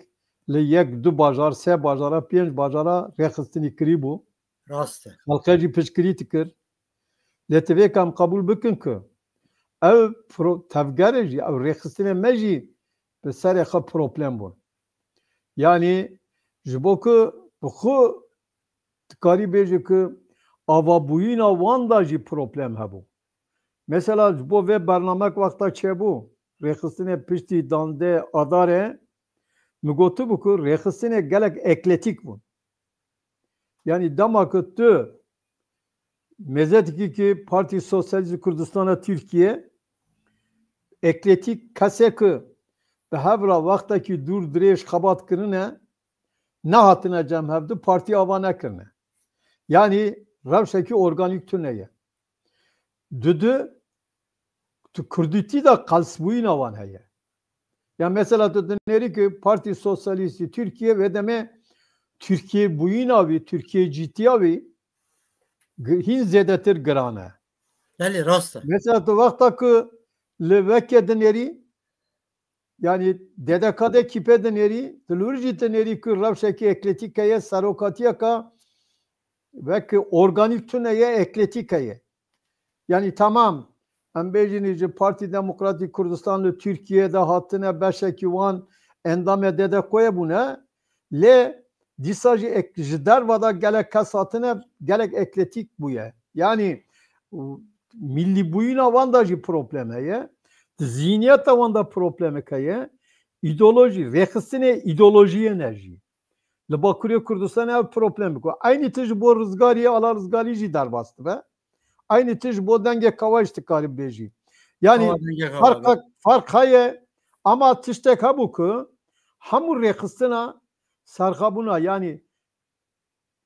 li yek, du bajar, sê bajara, pênc bajara rêxistinî kirîbû. Rast e. Xelkê jî piştgirî dikir. Lê ti vê kam qebûl bikin ku ew pro-, tevgerê jî, ew rêxistinê me jî bi serê xwe problem bûn. Yanî ji bo ku bi xwe dikarî bêjî ku avabûyîna wan da jî problem hebû. Mesela ji bo vê bernamek wexta çêbû, rêxistinê piştî dandê Adarê, min gotibû ku rêxistinê gelek ekletîk bûn. Yanî dema ku tu mêze dikî ki Partî Sosyalîst Kurdistana Tirkiye ekletîk kesê ku bi hev re wextekî dûr dirêj xebat kirine, nehatine cem hevdu, partî ava nekirine. Yanî rewşekî organîk tune ye. Dudu, tu kurdîtî de qelsbûyîna wan heye. Ya mesela tu dinêrî ki Partî Sosyalîstî Tirkiye vê demê Tirkiye bûyîna wî, Tirkiye cîtiya wî gi-, hîn zêdetir giran e. Belê, rast e. Mesela tu wexta ku li weke dinêrî, yanî D D K D kîpe dinêrî, tu li wir jî dinêrî ku rewşekî ekletîk heye, serokatiyeka wek organîk tune ye, ekletîk heye. Yanî tamam, em bêjin ji Partî Demokratîk Kurdistan li Tirkiye de hatine, beşekî wan endamê D D K'yê bûne, lê dîsa jî ek-, ji derva de gelek kes hatine, gelek ekletîk bûye. Yanî û millîbûyîna wan de jî problem heye. Di zîhniyeta wan de problemek heye. Îdeolojî, rêxistinê îdeolojiyê ne jî. Li Bakurê Kurdistanê ev problemek e. Eynî tişt ji bo Rizgariyê, ala Rizgarî jî derbas dibe. Eynî tişt ji bo Dengê Kawa jî dikarî bêjî. Yanî Kawa Dengê Kawa, ferq, evet. Ferq heye, ama tiştek hebû ku hemû rêxistina serxabûna, yanî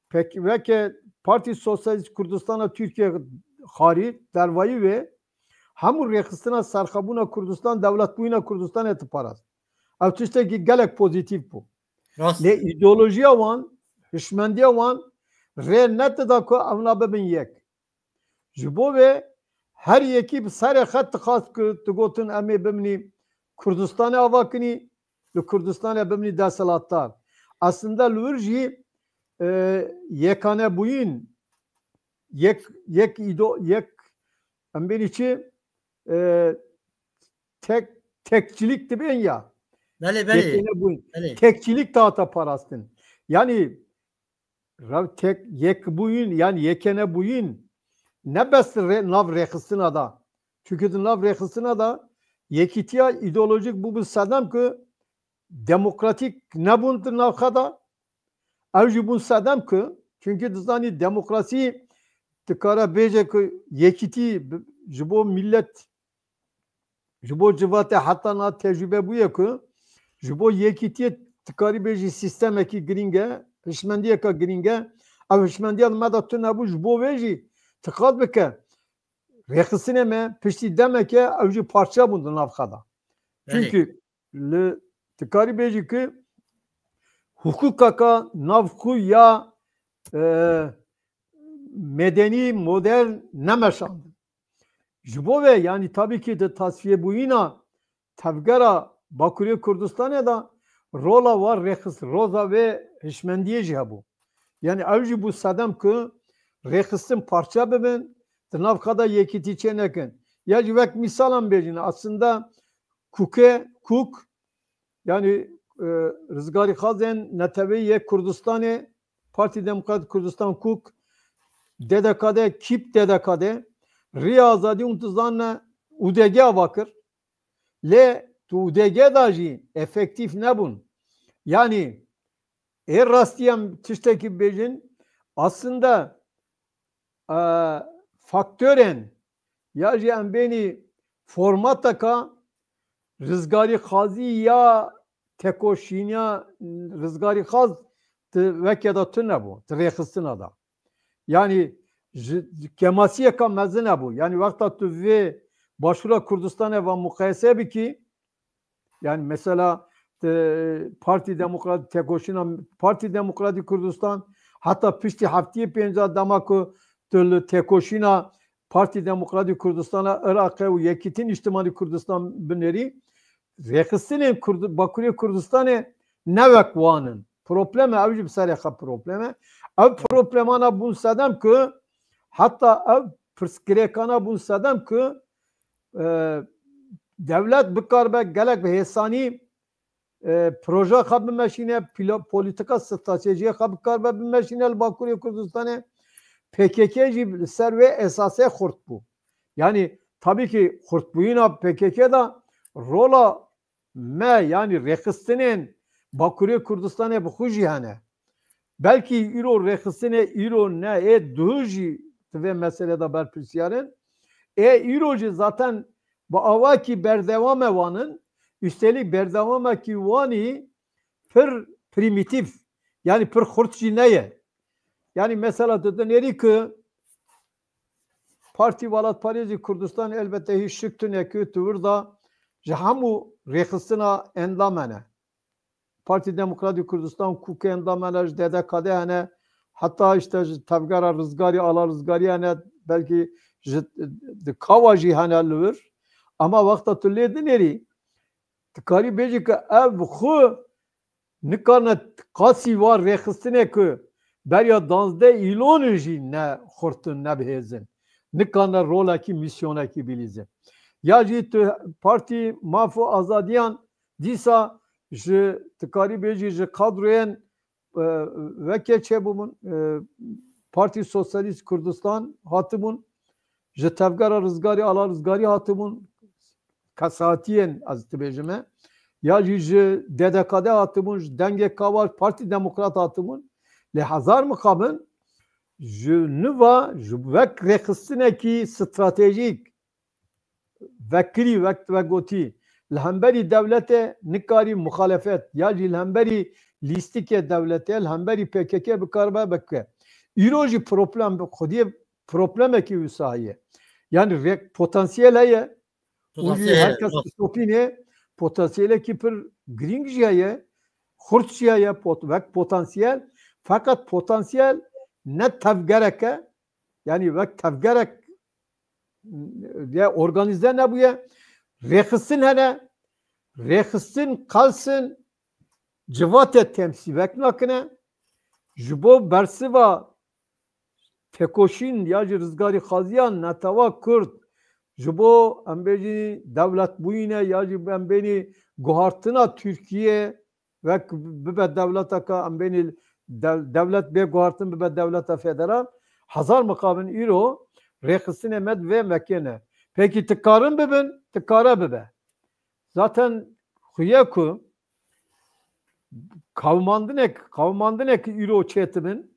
pek-, weke Partî Sosyalîst Kurdistana Tirkiye xarî, dervayî wê, hemû rêxistina serxabûna Kurdistan, dewletbûyîna Kurdistanê diparast. Ev tiştekî gelek pozîtîf bû. Rast. Lê îdeolojiya wan, hişmendiya wan rê nedida ku ewna bibin yek. Ji bo vê her yekî bi serê xwe dixwest ku digotin em ê bimînî Kurdistanê ava kinî, li Kurdistanê bimînî desthilatdar. Aslında li wir jî, e, yekanebûyîn, yek, yek îdo-, yek, em bênî çi, e, tek, tekçilik dibên ya. Belê, belê. Yekenebûyîn. Belê. Tekçilik dihata parastin. Yanî rew tek, yekbûyîn, yanî yekenebûyîn ne bes rê-, nav rêxistina da. Çunke di nav rêxistina da yekîtiya îdeolojîk bû bi sedem ku demokratîk nebûn di nav xwe de. Ew jî bûn sedem ku, çunke dizanî demokrasî dikare bêje ku yekîtî bi- ji bo millet, ji bo civatê heta niha tecrûbe bûye ku ji bo yekîtiyê tu karî bêjî sîstemekî girîng e, hişmendiyeke girîng e. Ev hişmendiya li me de tune bû, ji bo vê jî diqat bike. Rêxistinê me piştî demeke ew jî parçe bûn di nav xwe de. Belê. Çimkî li tu karî bêjî ku hiqûqeka navxwe ya, e, medenî, modern nemeşandin. Ji bo vê, yanî tabî kî di tasfiyebûyîna tevgera Bakurê Kurdistanê de rola wa rêxist, roza vê hişmendiyê jî hebû. Yanî ew jî bû sedem ku rêxistin parçe bibin, di nav xwe de yekîtî çê nekin. Ya jî wek mîsalan bêjin, aslında Kûkê, Kûk, yanî, e, rizgarîxazên Neteweyî yê Kurdistanê, Partî Demokratîk Kurdistan, Kûk, D D K D, kîp D D K D, Riya Azadî hûn dizanine, U D G ava kir. Lê tu U D G de jî efektîf nebûn. Yanî ê rastî em tiştekî bibêjin, aslında, e, faktorên ya jî em bênî formateka rizgarîxazî ya tekoşîniya rizgarîxaz di weke de tune bû, di rêxistina de. Yanî ji, kemasiyeka mezin hebû. Yanî wexta tu vê Başûra Kurdistanê ve muqayese bikî, yanî mesela, e, Partî Demokrat, tekoşîna Partî Demokratîk Kurdistan, heta piştî heftiyê pênca dema ku tu li tekoşîna Partî Demokratîk Kurdistana Iraqê û Yekîtî Niştimanî Kurdistan binêrî, rêxistinên Kurd-, Bakurê Kurdistanê ne wek wan in. Problem e, ew jî bi serê xwe problem e. Ev problemana bûn sedem ku heta ev pirsgirêkana bûn sedem ku, e, dewlet bikaribe gelek bi hêsanî, e, proje xwe bimeşîne, plo-, polîtika stratejiyê xwe bikaribe bimeşîne li Bakurê Kurdistanê. P K K jî li ser wê esasê xurt bû. Yanî tabî kî xurtbûyîna P K K de rola me, yanî rêxistinên Bakurê Kurdistanê bi xwe jî hene. Belkî îro rêxistinê îro ne, ê duh jî di vê meselê de berpirsiyar in. Ê îro jî zaten bi awakî berdewam e wan in. Üstelik berdewamekî wanî pir primîtîf, yanî pir xurt jî neye. Yanî mesela tu dinêrî ku Partî Welatparêzî Kurdistan elbette hîç şik tune ku tu wir da ji hemû rêxistina endam hene. Partî Demokratîk Kurdistan Kûkê endam hene, ji D D K D hene, heta işte ji Tevgera Rizgarî, Ala Rizgarî hene, belkî ji di kawa jî hene li wir. Ama wexta tu lê dinêrî, tu karî bêjî ku ev xwe nikarine qasî wa rêxistinê ku beriya danzdeh îlonê jî ne xurt in, ne bihêz in. Nikarine rolekî, mîsyonekî bilîzin. Ya jî tu Partî Maf û Azadiyan dîsa ji, tu karî bêjî ji kadroyên, e, wekê çêbûbûn, e, Partî Sosyalîst Kurdistan hatibûn, ji Tevgera Rizgarî, Ala Rizgarî hatibûn, kesatiyên ez dibêjim e, ya jî ji D D K D hatibûn, ji Dengê Kawa, Partî Demokrat hatibûn. Lê hezar mixabin ji niva, ji wek rêxistinekî stratejîk vekirî, wek vegotî, li hemberî dewletê nikarî muxalefet, ya jî li hemberî lîstikê dewletê, li hemberî P K K bikaribe bike. Îro jî problem, xwediyê problemekî wisa heye. Yanî rêk potansiyel heye. Û jî Potansiyel heye, her kes dixapîne, potansiyelekî pir girîng jî heye, xurt jî heye, pot-, wek potansiyel, feqet potansiyel ne tevgerek e, yanî wek tevgerek ya organîze nebûye, rêxistin hene, rêxistin qels in, civatê temsîlek nakine, ji bo bersiva têkoşîn ya jî rizgarîxaziya netewa Kurd, ji bo em bêjî dewletbûyîne ya jî em bênî guhartina Tirkiye wek bibe dewleteke, em bênî dew-, dewlet bê guhartin bibe dewleta federal, hezar mixabin îro rêxistinê me di vê mekê ne. Pekî dikarin bibin, dikare bibe. Zaten xuye ku qewimandinek, qewimandinek îro çêtibin,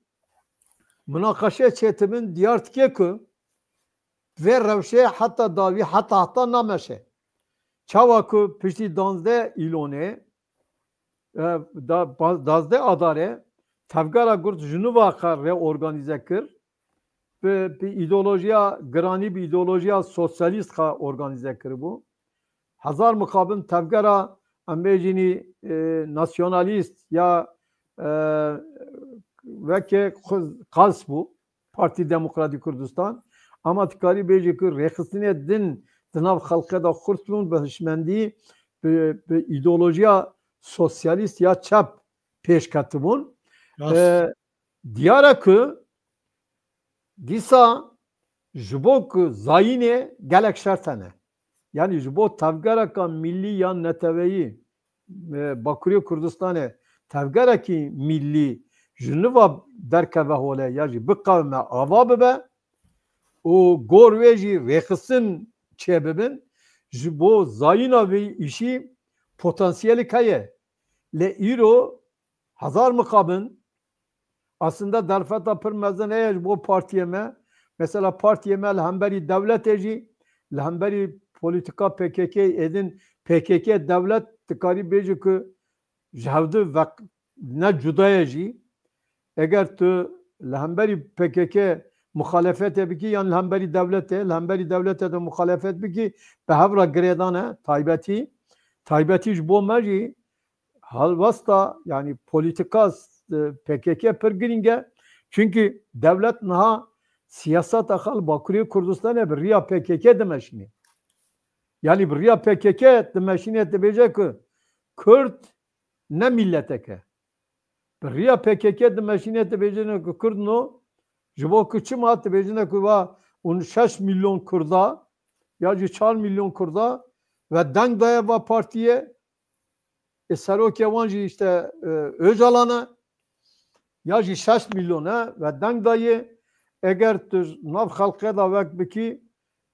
Minaqeşe çêtibin, diyar dike ku vê rewşê heta dawî, heta heta nameşe. Çawa ku piştî danzdeh Îlonê, e, da-, ba-, dazdeh Adarê, Tevgera Kurd ji nû ve xwe reorganîze kir. Bi, bi îdeolojiya giranî, bi îdeolojiya sosyalîst xwe organîze kiribû. Hezar mixabin tevgera, em bêjînî, e, nasyonalîst ya, e, weke xwe-, qels bû, Partî Demokratîk Kurdistan. Ama dikarî bêjî ku rêxistinê din di nav xelkê de xurt bûn, bi hişmendî, bi, bi îdeolojiya sosyalîst ya çep pêş ketibûn. Rast. E, diyar e ku dîsa ji bo ku zayînê gelek şert hene. Yanî ji bo tevgereka millî yan neteweyî, e, Bakurê Kurdistanê tevgerekî millî ji nû ve derkeve hole ya jî biqewime, ava bibe û gor wê jî rêxistin çêbibin, ji bo zayîna vê îşî potansiyelek heye. Lê îro hezar mixabin, aslında derfeta pir mezin heye ji bo partiyê me. Mesela partiyê me li hemberî dewletê jî, li hemberî polîtîka P K K êdin, P K K dewlet dikarî bêjî ku ji hevdu veq-, ne cuda ye jî. Eger tu li hemberî P K K muxalefetê bikî yan li hemberî dewletê, li hemberî dewletê de muxalefet bikî, bi hev re girêdan e, taybetî, taybetî ji bo me jî helwesta, yanî polîtîka, e, P K K pir girîng e. Çunkî dewlet niha siyaseta xwe li Bakurê Kurdistanê bi riya P K K dimeşînê. Yanî bi riya P K K dimeşînê, dibêje ku Kurd ne mîletek e. Bi riya P K K dimeşînê, dibêjine ku Kurd no, ji bo ku çima, dibêjine ku va hûn şeş milyon Kurda ya jî çar milyon Kurda ve deng daye va partiyê, ê serokê wan jî işte, e, Ocalan e, ya jî şeş milyon e ve deng dayê. Eger tu nav xelkê de wek bikî,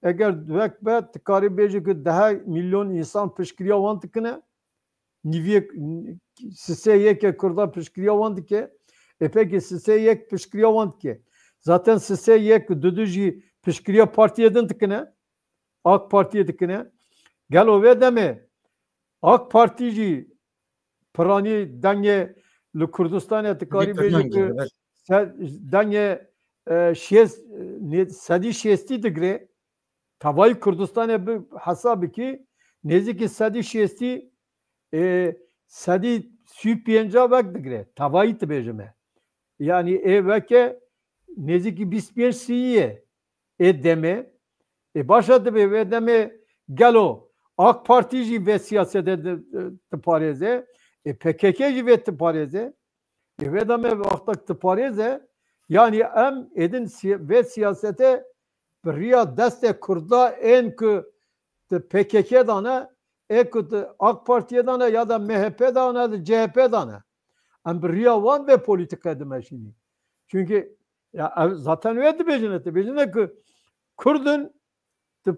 eger wek be, tu karî bêjî ku deh milyon însan piştgiriya wan dikine, nîviyê, sisê yekê Kurda piştgiriya wan dike. E pekî sisê yek piştgiriya wan dike. Zaten sisê yek û dudu jî piştgiriya partiyê din dikine. AK Partiyê dikine. Gelo vê demê AK Partî jî piranî dengê li Kurdistanê dikarî bêjî ku se-, dengê, e, şêst, nê-, sedî şêstî digre. Tevayî Kurdistanê bi hesab bikî, nêzîkî sedî şêstî, e, sedî sî û pênca wek digre. Tevayî dibêjime. Yanî ê weke nêzîkî bîst pênc sî ye ê demê. Ê baş e, dibê vê demê gelo AK Partî jî vê siyasete di-, diparêze, ê P K K jî vê diparêze. Ê vê demê wextek diparêze, yanî em êdin siya-, vê siyasete bi riya destê Kurda ên ku di P K K de ne, ê ku di AK Partiyê de ne ya da M H P de ne, di C H P de ne. Em bi riya wan vê polîtîkê dimeşînî. Çunkî ya ev zaten wê dibêjine, dibêjine ku Kurd in, di,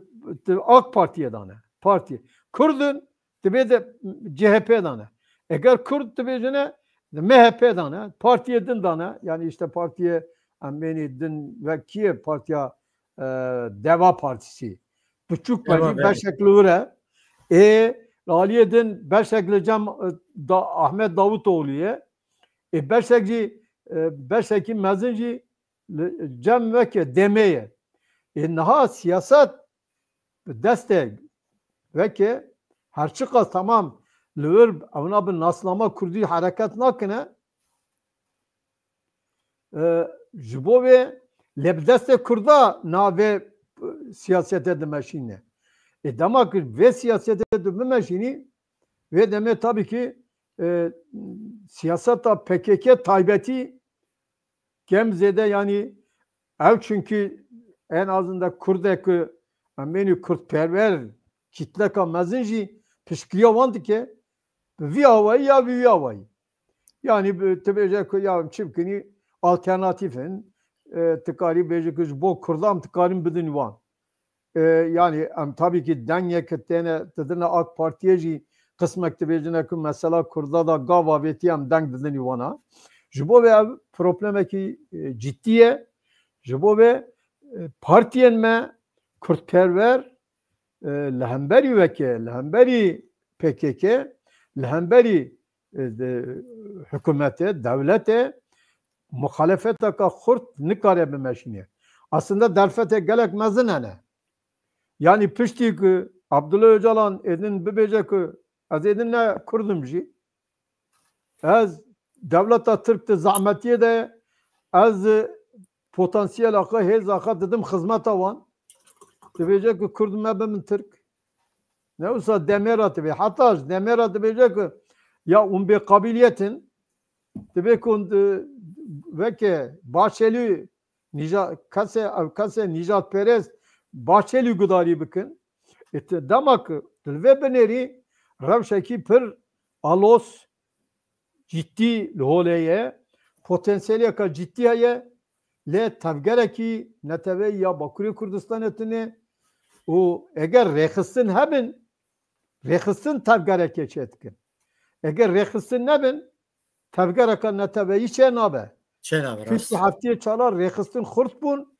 di AK Partiyê de ne, partiyê. Kurd in, dibê di C H P de ne. Eger Kurd dibêjine, di M H P de ne, partiyê din de ne, yanî işte partiyê em ênî din wek kî ye, partiya, e, Deva Partisi. Biçûk be jî beşek li wir e. Ê, li aliyê din beşek li cem, e, da, Ahmet Davutoğlu ye. Ê, beşek jî, e, beşekî mezin jî li cem weke demê ye. Ê, niha siyaset bi destê weke her çiqas temam li wir evna bi nasnama Kurdî hereket nakine, e, ji bo vê lê bi destê Kurda navê, e, siyasete dimeşîne. Ê, dema ku vê siyasete tu bimeşînî, vê demê tabii ki, e, siyaseta P K K taybetî kêm zêde, yanî ew, çünkü en azından Kurdek, em ênî Kurdperwer kitleka mezin jî piştgiriya wan dike, bi vî awayî ya bi vî awayî. Yanî bi, tu bêje ku ya em çi bikinî, alternatîf in, e, tu karî bêje ku ji bo Kurdan em dikarin bidin wan. E, yanî em tabii ki dengê ki têne didine AK Partiyê jî qismek dibêjine ku mesela Kurda da gava vêtî em deng didinî wana. Ji bo vê ev problemekî, e, cidî ye. Ji bo vê, e, partiyên me kurdperwer, e, li hemberî weke, li hemberî P K K, li hemberî, e, de, hikûmetê, dewletê, muxalefeteke xurt nikare bimeşîne. Aslında derfetê gelek mezin hene. Yanî piştî ku Abdullah Ocalan êdin bibêje ku ez êdin ne Kurd im jî, ez dewleta Tirk di zehmetiyê de, ez potansiyela xwe, hêza xwe didim xizmeta wan. Dibêje ku Kurd me bibin Tirk. Ne wisa demê re dibê. Heta ji demê re dibêje ku ya hûn bêqabiliyet in. Dibê ku hûn di-, weke Başelî nîja-, kesê, ev kesê nîjadperest Başelî gudarî bikin. E, ti-, dema ku tu li vê binêrî rewşekî pir alos, cidî li holê ye, potansiyeleka cidî heye, lê tevgerekî neteweyî ya Bakurê Kurdistanê tune û eger rêxistin hebin, rêxistin tevgerekê çêdikin. Eger rêxistin nebin, tevgereka neteweyî çênabe. Çênabe, rast. Piştî heftiyê çala rêxistin xurt bûn,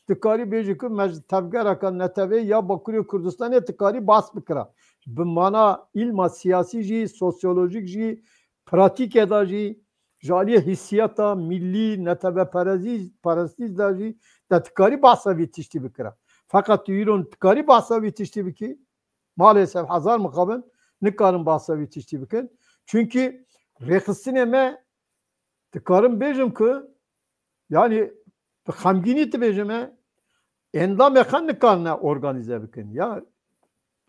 dikarî bêjî ku me ji tevgereka neteweyî ya Bakurê Kurdistanê dikarî bas bikira. Bi mana îlma siyasî jî, sosyolojîk jî, pratîkê de jî, ji aliyê hîsiyeta millî, neteweperezî-, perestî de jî te dikarî bahsa vî tiştî bikira. Feqet tu îro dikarî bahsa vî tiştî bikî, maalesef hezar mixabin nikarin bahsa vî tiştî bikin. Çunkî rêxistinê me dikarim bêjim ku, yanî bi xemgînî dibêjim e, endamê xwe nikarine organîze bikin. Ya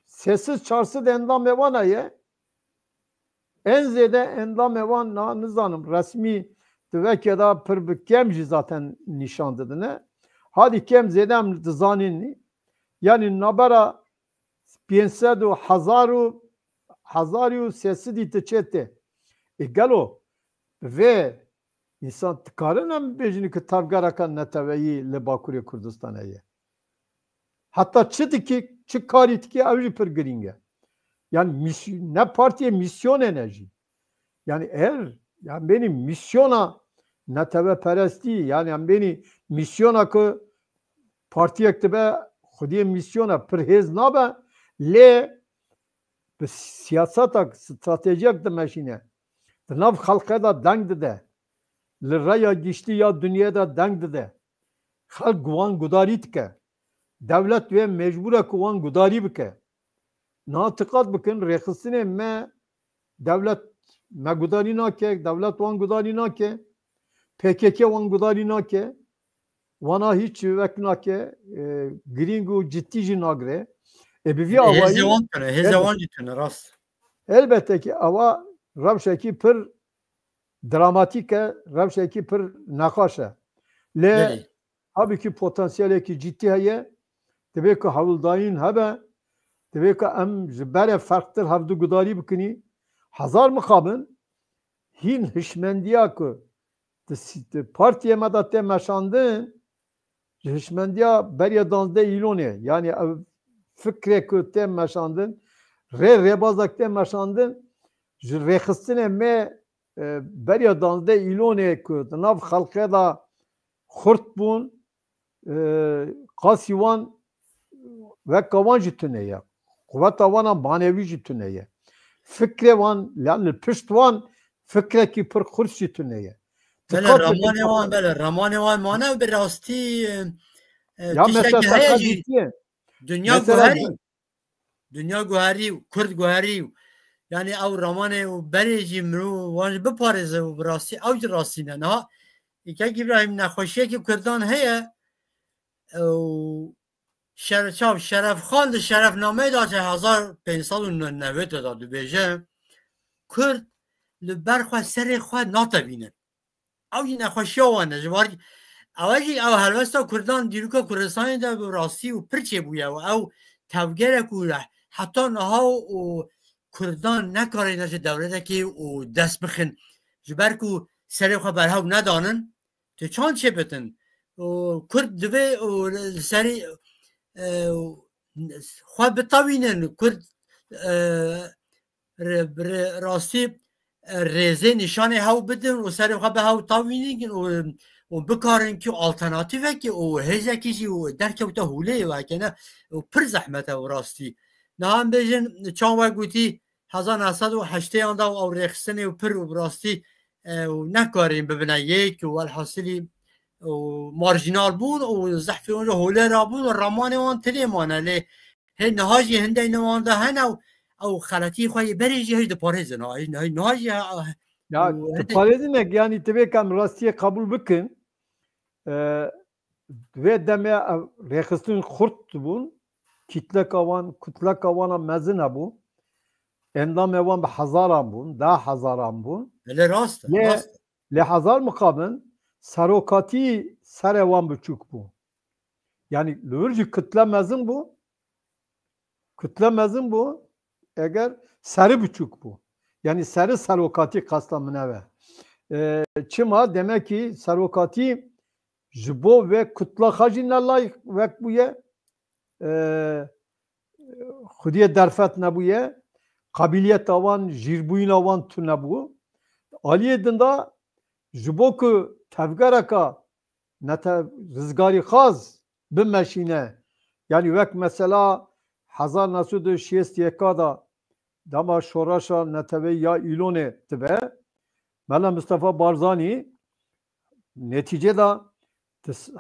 sê sed çar sed endamê wan heye, en zêde endamê wan na nizanim resmî di vekê de pir bi kêm jî zaten nîşan didine. Hadî kêm zêde em dizanîn, yanî nabera pênc sed û hezar û, hezar û sê sedî diçe tê. Ê gelo bi vê însan dikarin em bêjin ku tevgereka neteweyî li Bakurê Kurdistanê ye? Heta çi dikî, çi karî dikî, ew jî pir girîng e. Yani mîs-, ne partiyê, mîsyonê ne jî. Yani eğer, yani benî mîsyona neteweperestî, yani em benî mîsyona ku partiyek dibe xwediyê mîsyona pir hêz nabe, lê bi siyaseta, stratejiyek dimeşîne, di nav xelkê de deng dide, li raya giştî ya dinyê de deng dide, xelk wan gudarî dike, dewlet wê mecbûr e ku wan gudarî bike. Niha tiqat bikin, rêxistinê me, dewlet me gudarî nake, dewlet wan gudarî nake, P K K wan gudarî nake, wana hiç wek nake, e, girîng û cidî jî nagire. E, bi vî awayî hêzê wan tune, hêzê wan jî tune, rast. Elbette ki ewa rewşekî pir dramatîk e, rewşekî pir nexweş e. Lê Belê. Tabii ki potansiyelekî cidî heye. Divê ku hewldayîn hebe, divê ku em ji berê ferqtir hevdu gudarî bikinî. Hezar mixabin hîn hişmendiya ku di sî-, di partiyê me de tê meşandin, ji hişmendiya beriya danzdeh îlonê, yani ev fikrê ku tê meşandin, rê rêbazek tê meşandin, ji rêxistinê me, e, beriya danzdeh îlonê ku di nav xelkê de xurt bûn, e, qasî wan weka wan jî tune ye. Quweta wan a manevî jî tune ye. Fikrê wan, yani li pişt wan fikrekî pir xurt jî tune ye. Bele, ramanê wan, bele, ramanê wan mane bi rastî, e, e, ya tiştekî mesela heye jî. Dinya guherî. Dinya guherî û Kurd guherî û, yani ew ramanê û berê jî mirov wan jî biparêze û bi rastî ew jî rastî ne. Niha Kek Îbrahîm, nexweşiyekî Kurdan heye û Şer-, çav Şerefxan di Şerefnameyê de hezar pênc sed û newêd de dibêje, Kurd li ber xwe serê xwe natevînin. Ew jî nexweşiya wan e. Ji bar ew jî ew helwesta Kurdan dîroka Kurdistanê de bi rastî û pir çêbûye û ew tevgerek û heta niha û Kurdan nekarine ji dewletekê û dest bixin. Ji ber ku serê xwe berhev nedanin, tu çand çêbitin? Û Kurd divê û li serî, e, xwe bitewînin. Kurd, e, re-, re-, rastî, rêzê nîşanê hew bidin û serê xwe bi hew tawînin û, û bikarin ki alternatîvekî û hêzekî jî û derkewte hûlê wekene û pir zehmet e û rastî. Niha em bêjin çawa gotî hezar neh sed û heştêyan da û ew rêxistinê û pir û bi rastî, e, û nekarîn bibine yek û welhasilî û marjînal bûn û zehfê wan ji holê rabûn û ramanê wan tilê mane. Lê hê niha jî hindek li wan de hene û ew xeletiyê xwe yê berê jî hej diparêzin. Ha, hej, hej niha jî ha, Ya, û hindek diparêzinek, yanî, divê ku em rastiyê qebûl bikin. E, Di vê demê ev rêxistin xurt bûn. Kîtleka wan, kutleka wan a mezin hebû. Endamê wan bi hezaran bûn, da hezaran bûn. Lê rast e, Lê, rast e. Lê Hazar Mixabin serokatî serê wan biçûk bû. Yanî li wir jî kutle mezin bû. Kutle mezin bû, eger seri biçûk bû. Yanî seri serokatî qesta min ev e. E, çima? Demek ki serokatî ji bo vê kutla xwe jî nelayîq wek bûye. E, xwediyê derfet nebûye. Qabiliyeta wan, jîrbûyîna wan tune bû. Aliyê din de ji bo ku tevgereka nete-, rizgarîxwaz bimeşîne. Yanî wek mesela hezar neh sed û şêst yeka da dema şoreşa neteweyî ya Îlonê dibe, Mela Mustafa Barzanî netîcê de di s-,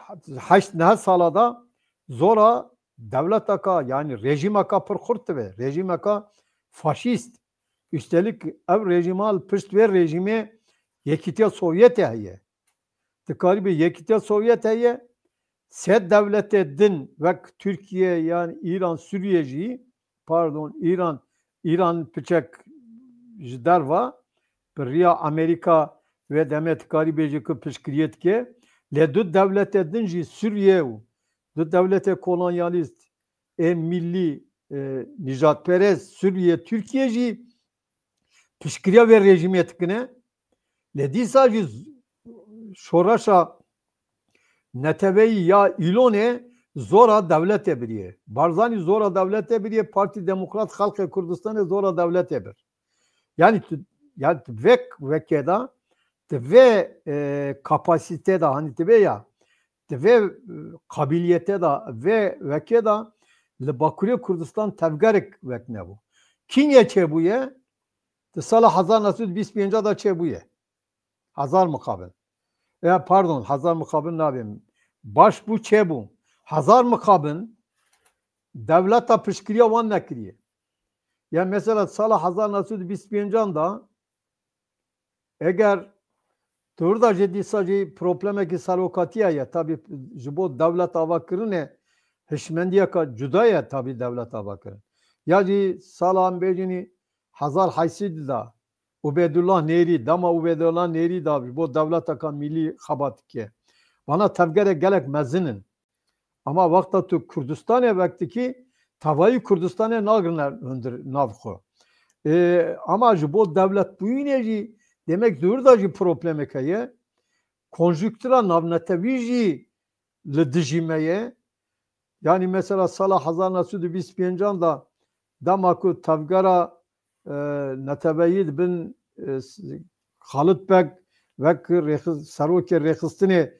heşt neh sala da zora dewleteka, yanî rejîmeka pir xurt dibe, rejîmeka faşîst. Üstelik ev rejîma li pişt vê rejîmê Yekîtiya Sovyetê heye. Dikarî bi Yekîtiya Sovyet heye, sê dewletê din wek Tirkiye yan Îran, Sûriye jî, pardon, Îran, Îran piçek ji derva, bi riya Amerîka vê demê dikarî bêjî ku piştgiriyê dike, lê du dewletê din jî Sûriye û du dewletê kolonyalîst ê millî, e, nîjadperest Sûriye, Tirkiye jî piştgiriya vê rejîmê dikine. Lê dîsa jî z-, şoreşa neteweyî ya Îlonê zora dewletê biriye. Barzanî zora dewletê biriye, Partî Demokrat Xelkê Kurdistanê zora dewletê bir. Yanî tu, yanî tu vek, vekê de, tu vê, e, kapasite de, hani tu vê ya, di vê, e, qabiliyetê de, vê wekê de li Bakurê Kurdistan tevgerek wek nebû. Kînye çêbûye? Di sala hezar neh sed û bîst pênc de çêbûye. Hazar Mixabin. Ya, pardon, Hazar Mixabin nabêm. Baş bû, çêbû. Hazar Mixabin dewleta piştgiriya wan nekiriye. Ya mesela sala hezar neh sed û bîst pênc de Eger tu vir de jî dîsa jî problemekî serokatî heye, tabî ji bo dewlet avakirinê hişmendiyeka cuda ye tabî dewlet avakirin. Ya jî sala em bêjinî hezar heşt sed de Ubedullah Nêrî, dema Ubedullah Nêrî de ji bo dewleteka mîlî xebat dike. Vana tevgerê gelek mezin in. Ama wexta tu Kurdistanê wek dikî, tevayî Kurdistanê nagirine hundir nav xwe. Ê, ama ji bo dewletbûyînê jî demek di wir de jî problemek heye. Konjuktura navnetewî jî li dijî me ye. Yanî mesela sala hezar neh sed û bîst pêncan de dema ku tevgera, e, neteweyî di bin, e, s-, Xalit Beg wek rêxiz-, serokê rêxistinê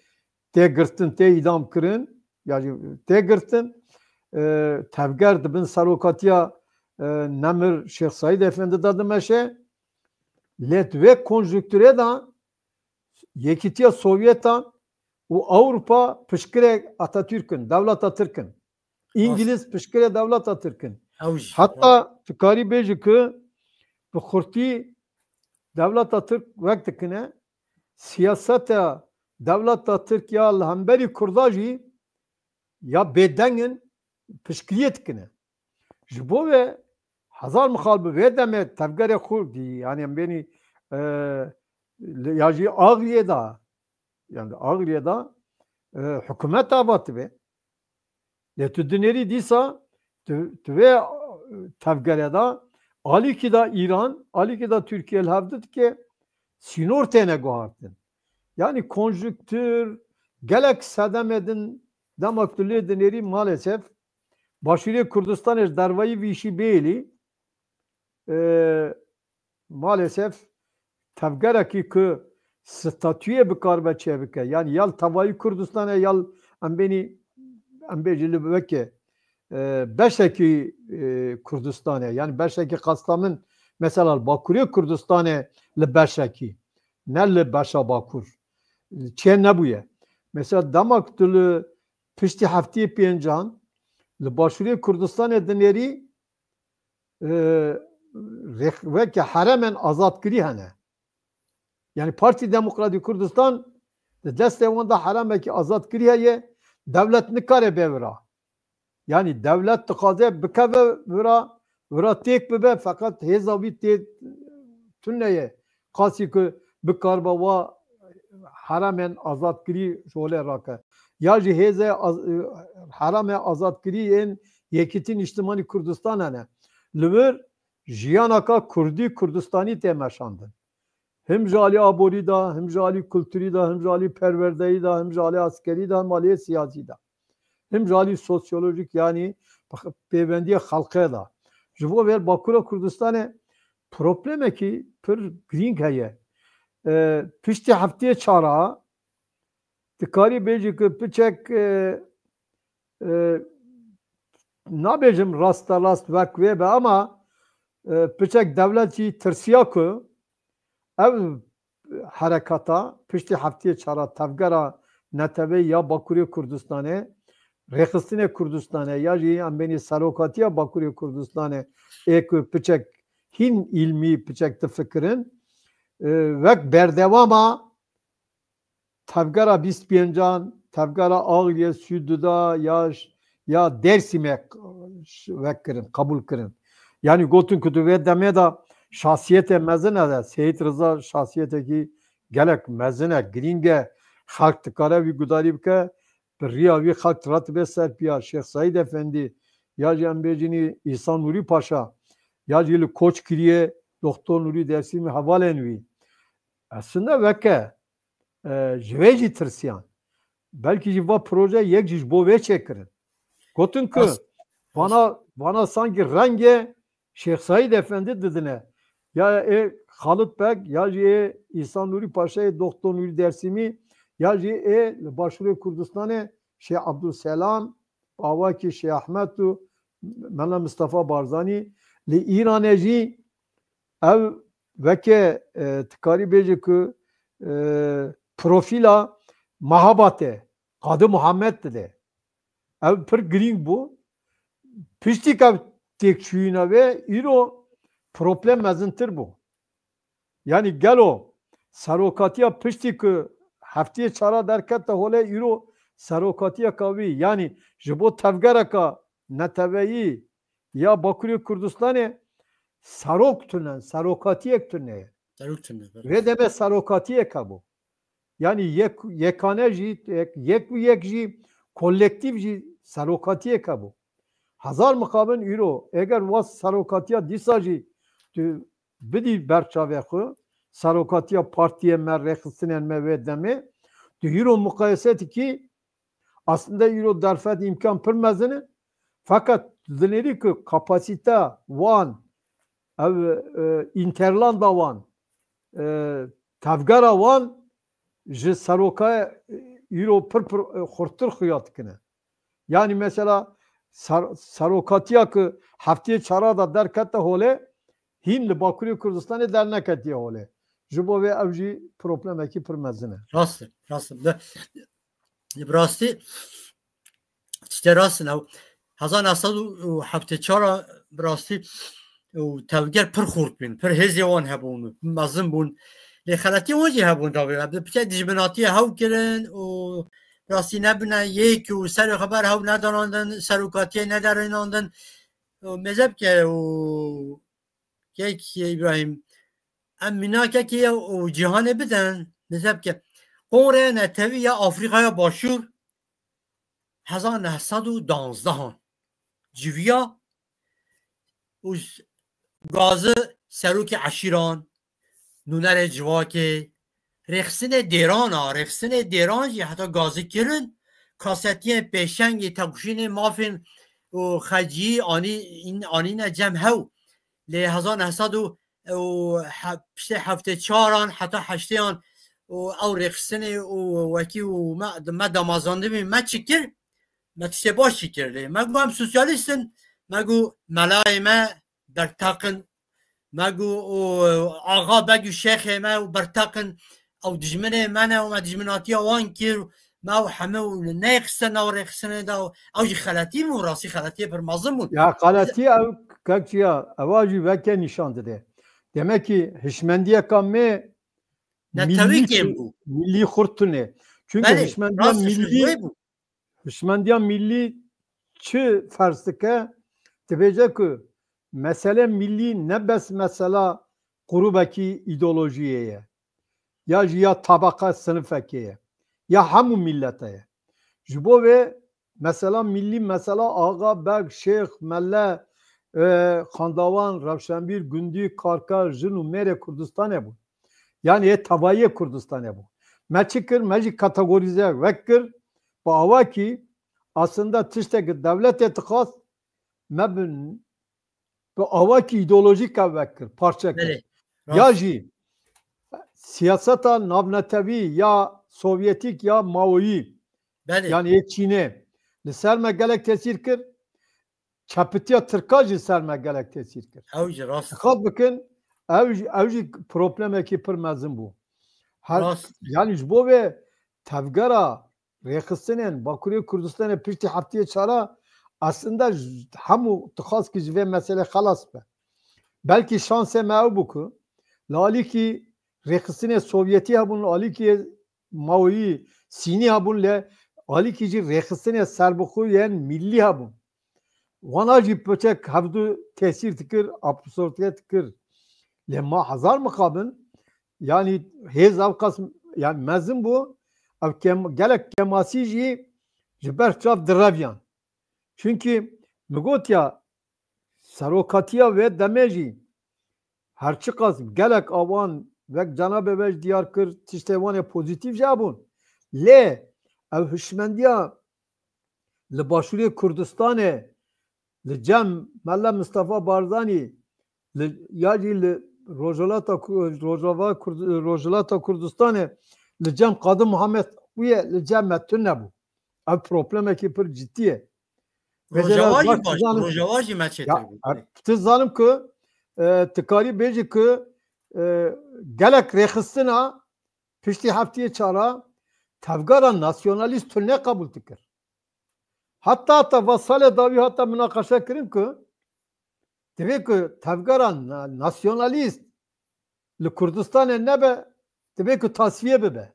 tê girtin, tê îdam kirin, ya jî tê girtin. E, tevger di bin serokatiya, e, Nemir Şêx Seîd Efendi de dimeşe. Lê di vê konjukturê de Yekîtiya Sovyetan û Ewropa piştgirê Atatürk in, dewleta Tirk in. Rast. Îngiliz piştgirê dewleta Tirk in. Ew jî, Heta tu karî bêjî ku bi xurtî dewleta Tirk wek dikine, siyaseta dewleta Tirk ya li hemberî Kurda jî ya bêdeng in, piştgiriyê dikine. Ji bo vê Hazar Mixal bi vê demê tevgerê xwe dî, yanî em bênî, e, li, ya jî Agiriyê de, yanî Agiriyê de, e, hikûmet ava dibe. Lê tu dinêrî dîsa tu, tu vê, e, tevgerê de alîkî de Îran, alîkî de Tirkiye li hev dike, sînor têne guhartin. Yanî konjuktur gelek sedemê din dema ku tu lê dinêrî maalesef Başûrê Kurdistanê ji dervayî vîşî bêlî, e, maalesef tevgerekî ku statuyê bikaribe çêbike. Yani ya li tevayî Kurdistanê ya li em bênî em bêjî li weke e, beşekî e, Kurdistanê, yani beşekî qasta min mesela li Bakurê Kurdistanê li beşekî, ne li beşa Bakur çê nebûye. Mesela dema ku tu li piştî heftiyê pêncan li Başûrê Kurdistanê dinêrî e, rêx-, weke heremên azadkirî hene. Yani Partî Demokratîk Kurdistan di destê wan de heremekî azadkirî heye, dewlet nikare bê vira. Yani dewlet dixwaze bikeve vira, vira têk bibe, feqet hêza wî tê tune ye. Qasî ku bikaribe wa heremên azadkirî ji holê rake. Ya jî hêzê az-, heremê azadkirî yên Yekîtî Niştimanî Kurdistan hene. Li vir jiyanaka Kurdî, Kurdistanî tê meşandin. Him ji alî aborî de, him ji alî kulturî de, him ji alî perwerdeyî de, him ji alî askerî de, him alî siyasî de. Him ji alî sosyolojik, yanî pêvendiya xelqê de. Ji bo vê Bakura Kurdistanê problemekî pir girîng heye. E, piştî heftiyê çara dikarî bêjî ku piçek, e, e, nabêjim rasta rast wek wê be ama, e, piçek dewlet jî tirsiya ku ev herekata piştî heftiyê çara tevgera neteweyî ya Bakurê Kurdistanê, rêxistinê Kurdistanê ya jî em bênî serokatiya Bakurê Kurdistanê ê ku piçek hîn îlmî piçek difikirin, e, wek berdewama tevgera bîst pêncan, tevgera Axliyê, Sûdûda ya, ya Dêrsimê ş-, wek kirin, qebûl kirin. Yanî gotin ku di vê demê de şahsiyetê mezin e de, Seyîd Riza şahsiyetekî gelek mezin e, girîng e, xelk dikare wî gudarî bike, bi riya wî xelk diratibê ser piya, Şêx Seîd Efendî, ya jî em bêjinî Îsa Nûrî Paşa, ya jî li Koçkiriyê Doktor Nûrî Dêrsimî hevalên wî. Aslında weke e, ji vê jî tirsiyan. Belkî jî va proje yek jî ji bo vê çêkirin. Gotin ku Rast. Vana, vana sankî rengê Şêx Seîd Efendî didine. Ya ê Xalit Beg, ya jî ê Îsa Nûrî Paşayê, Doktor Nûrî Dêrsimî, ya jî ê li Başûrê Kurdistanê Şêx Ebdulselam, Bawakî Şêx Ehmed û Mela Mistefa Barzanî, li Îranê jî ev weke, e, tu karî bêjî ku, e, profîla Mehabadê, Qadî Muhammed dide. Ev pir girîng bû. Piştî ke têkçûyîna wê, îro problem mezintir bû. Yanî gelo serokatiya piştî ku heftiyê çara derkete holê, îro serokatiyeka wî, yanî ji bo tevgereka neteweyî ya Bakurê Kurdistanê serok tune, serokatiyek tune ye. Serok tune, belê. Vê demê serokatiyek hebû. Yanî yek, yekane jî, yek, yek û yek jî, kolektîf jî serokatiyek hebû. Hezar mixabin îro, eger wa serokatiya dîsa jî tu bidî ber çavê xwe, serokatiya partiyê me, rêxistinên me vê demê, tu îro muqayese dikî, aslında îro derfet îmkan pir mezin e. Fakat dinêrî ku kapasîte wan, ev, e, interlanda wan, e, tevgera wan ji seroka îro pir pir, e, xurttir xuya dikine. Yanî mesela ser-, serokatiya ku heftiyê çara de derkete holê, hîn li Bakurê Kurdistanê derneketiye holê. Ji bo vê ev jî problemekî pir mezin e. Rast e, rast e. Bi, bi rastî tiştê rast in ew. Hezar neh sed û heftê çar a bi rastî û tevger pir xurt bûn, pir hêzê wan hebûn, mezin bûn. Lê xeletiyên wan jî hebûn davê. Bi piçek dijminatiyê hew kirin û rastî nebûne yek û serê xwe ber hew nedanandin, serokatiyê nederênandin. Û mêze bike û kek Îbrahîm, em mînakekê ye û cîhanê bidin, mêze bike. Kongrê Netewî ya Afrîkaya Başûr hezar neh sed û duwazdeh an civiya û z-, gazi serokê eşîran, nûnerê civakê, rêxistinê dêran a, rêxistinê dêran jî heta gazi kirin, kasetiyên pêşengê teqûşînê mafên û xeciyî anî-, anîne cem hew. Lê hezar neh sed û û he-, piştê heftê çaran heta heştêyan û ew rêxistinê û wekî û me, me damazandibî, me çi kir? Me tiştê baş jî kir lê. Me got em sosyalîst in, me got melayê me berteqin, me got û axa beg û şêxê me û berteqin, ew dijminê me ne û me dijminatiya wan kir, me ew hemû neyê xiste nav rêxistinê de û ew jî xeletî bû, rastî xeletiyê pir mezin bûn. Ya xeletî ew kekçiya, ewa jî veke nîşan dide. Demek ki hişmendiyeka me Netewî millî kêm çi-, bû. Millî xurt tune. Çünkü Belê, hişmendiya rast e, millî, wê bû. Hişmendiya millî çi ferz dike? Dibêje ku mesele millî ne bes mesela grûbekî îdeolojiyê ye. Ya jî ya tabeqa sinifekê ye. Ya hemû millete ye. Ji bo vê mesela millî, mesela axa, beg, şêx, mele, e, xandawan, rewşenbîr, gundî, karker, jin û mêrê Kurdistanê bû. Yani yê tevayiyê Kurdistanê bû. Me çi kir? Me jî kategorîze vek kir. Bi awakî aslında tiştekî dewletê dixwast me bi, bi awakî îdeolojîk ev vek kir, parçe kir. Belê. Ya Rast. jî siyaseta navnetewî ya Sovyetîk ya Maoyî, Belê. yani yê Çînê li ser me gelek tesîr kir. Çepitiya Tirka jî ser me gelek tesîr kir. Ew jî rast. Dixwaz bikin, ew jî, ew jî problemekî pir mezin bû. Her, Rast. yani ji bo vê tevgera rêxistinên Bakurê Kurdistanê piştî heftiyê çara aslında j-, hemû dixwaz ki ji vê meselê xelas be. Belkî şansê me ew bû ku li alîkî rêxistinê Sovyetî hebûn, li alîkî Maoyî, Sînî hebûn, lê alîkî jî rêxistinê serbixwe yên millî hebûn. Wana jî piçek hevdu tesîr dikir, absorbe dikir. Lê ma hezar mixabin, yani hêz ev qas, yani mezin bû, ev kem-, gelek kemasî jî ji ber çav direviyan. Çünkü mi got ya, serokatiya vê demê jî her çiqas gelek awan wek cenabê we jî diyar kir, tiştê wan ê pozîtîf jî hebûn. Lê ew hişmendiya li Başûrê Kurdistanê li cem Mela Mistefa Barzanî, li, ya jî li Rojhilata Ku-, Rojava Kurd-, Rojhilata Kurdistanê li cem Qadi Muhammed bûye, li cem me tune bû. Ev problemekî pir cidî ye. Mesela Rojava jî baş baş, dizanim, Rojava jî me çêtir ya, bû. Er, tu zanim ku, e, tu karî bêjî ku, e, gelek rêxistina piştî heftiyê çara tevgera nasyonalîst tune qebûl dikir. Heta heta va salê dawî hata minaqeşe kirin ku divê ku tevgera na-, nasyonalîst li Kurdistanê nebe, divê ku tasfiye bibe.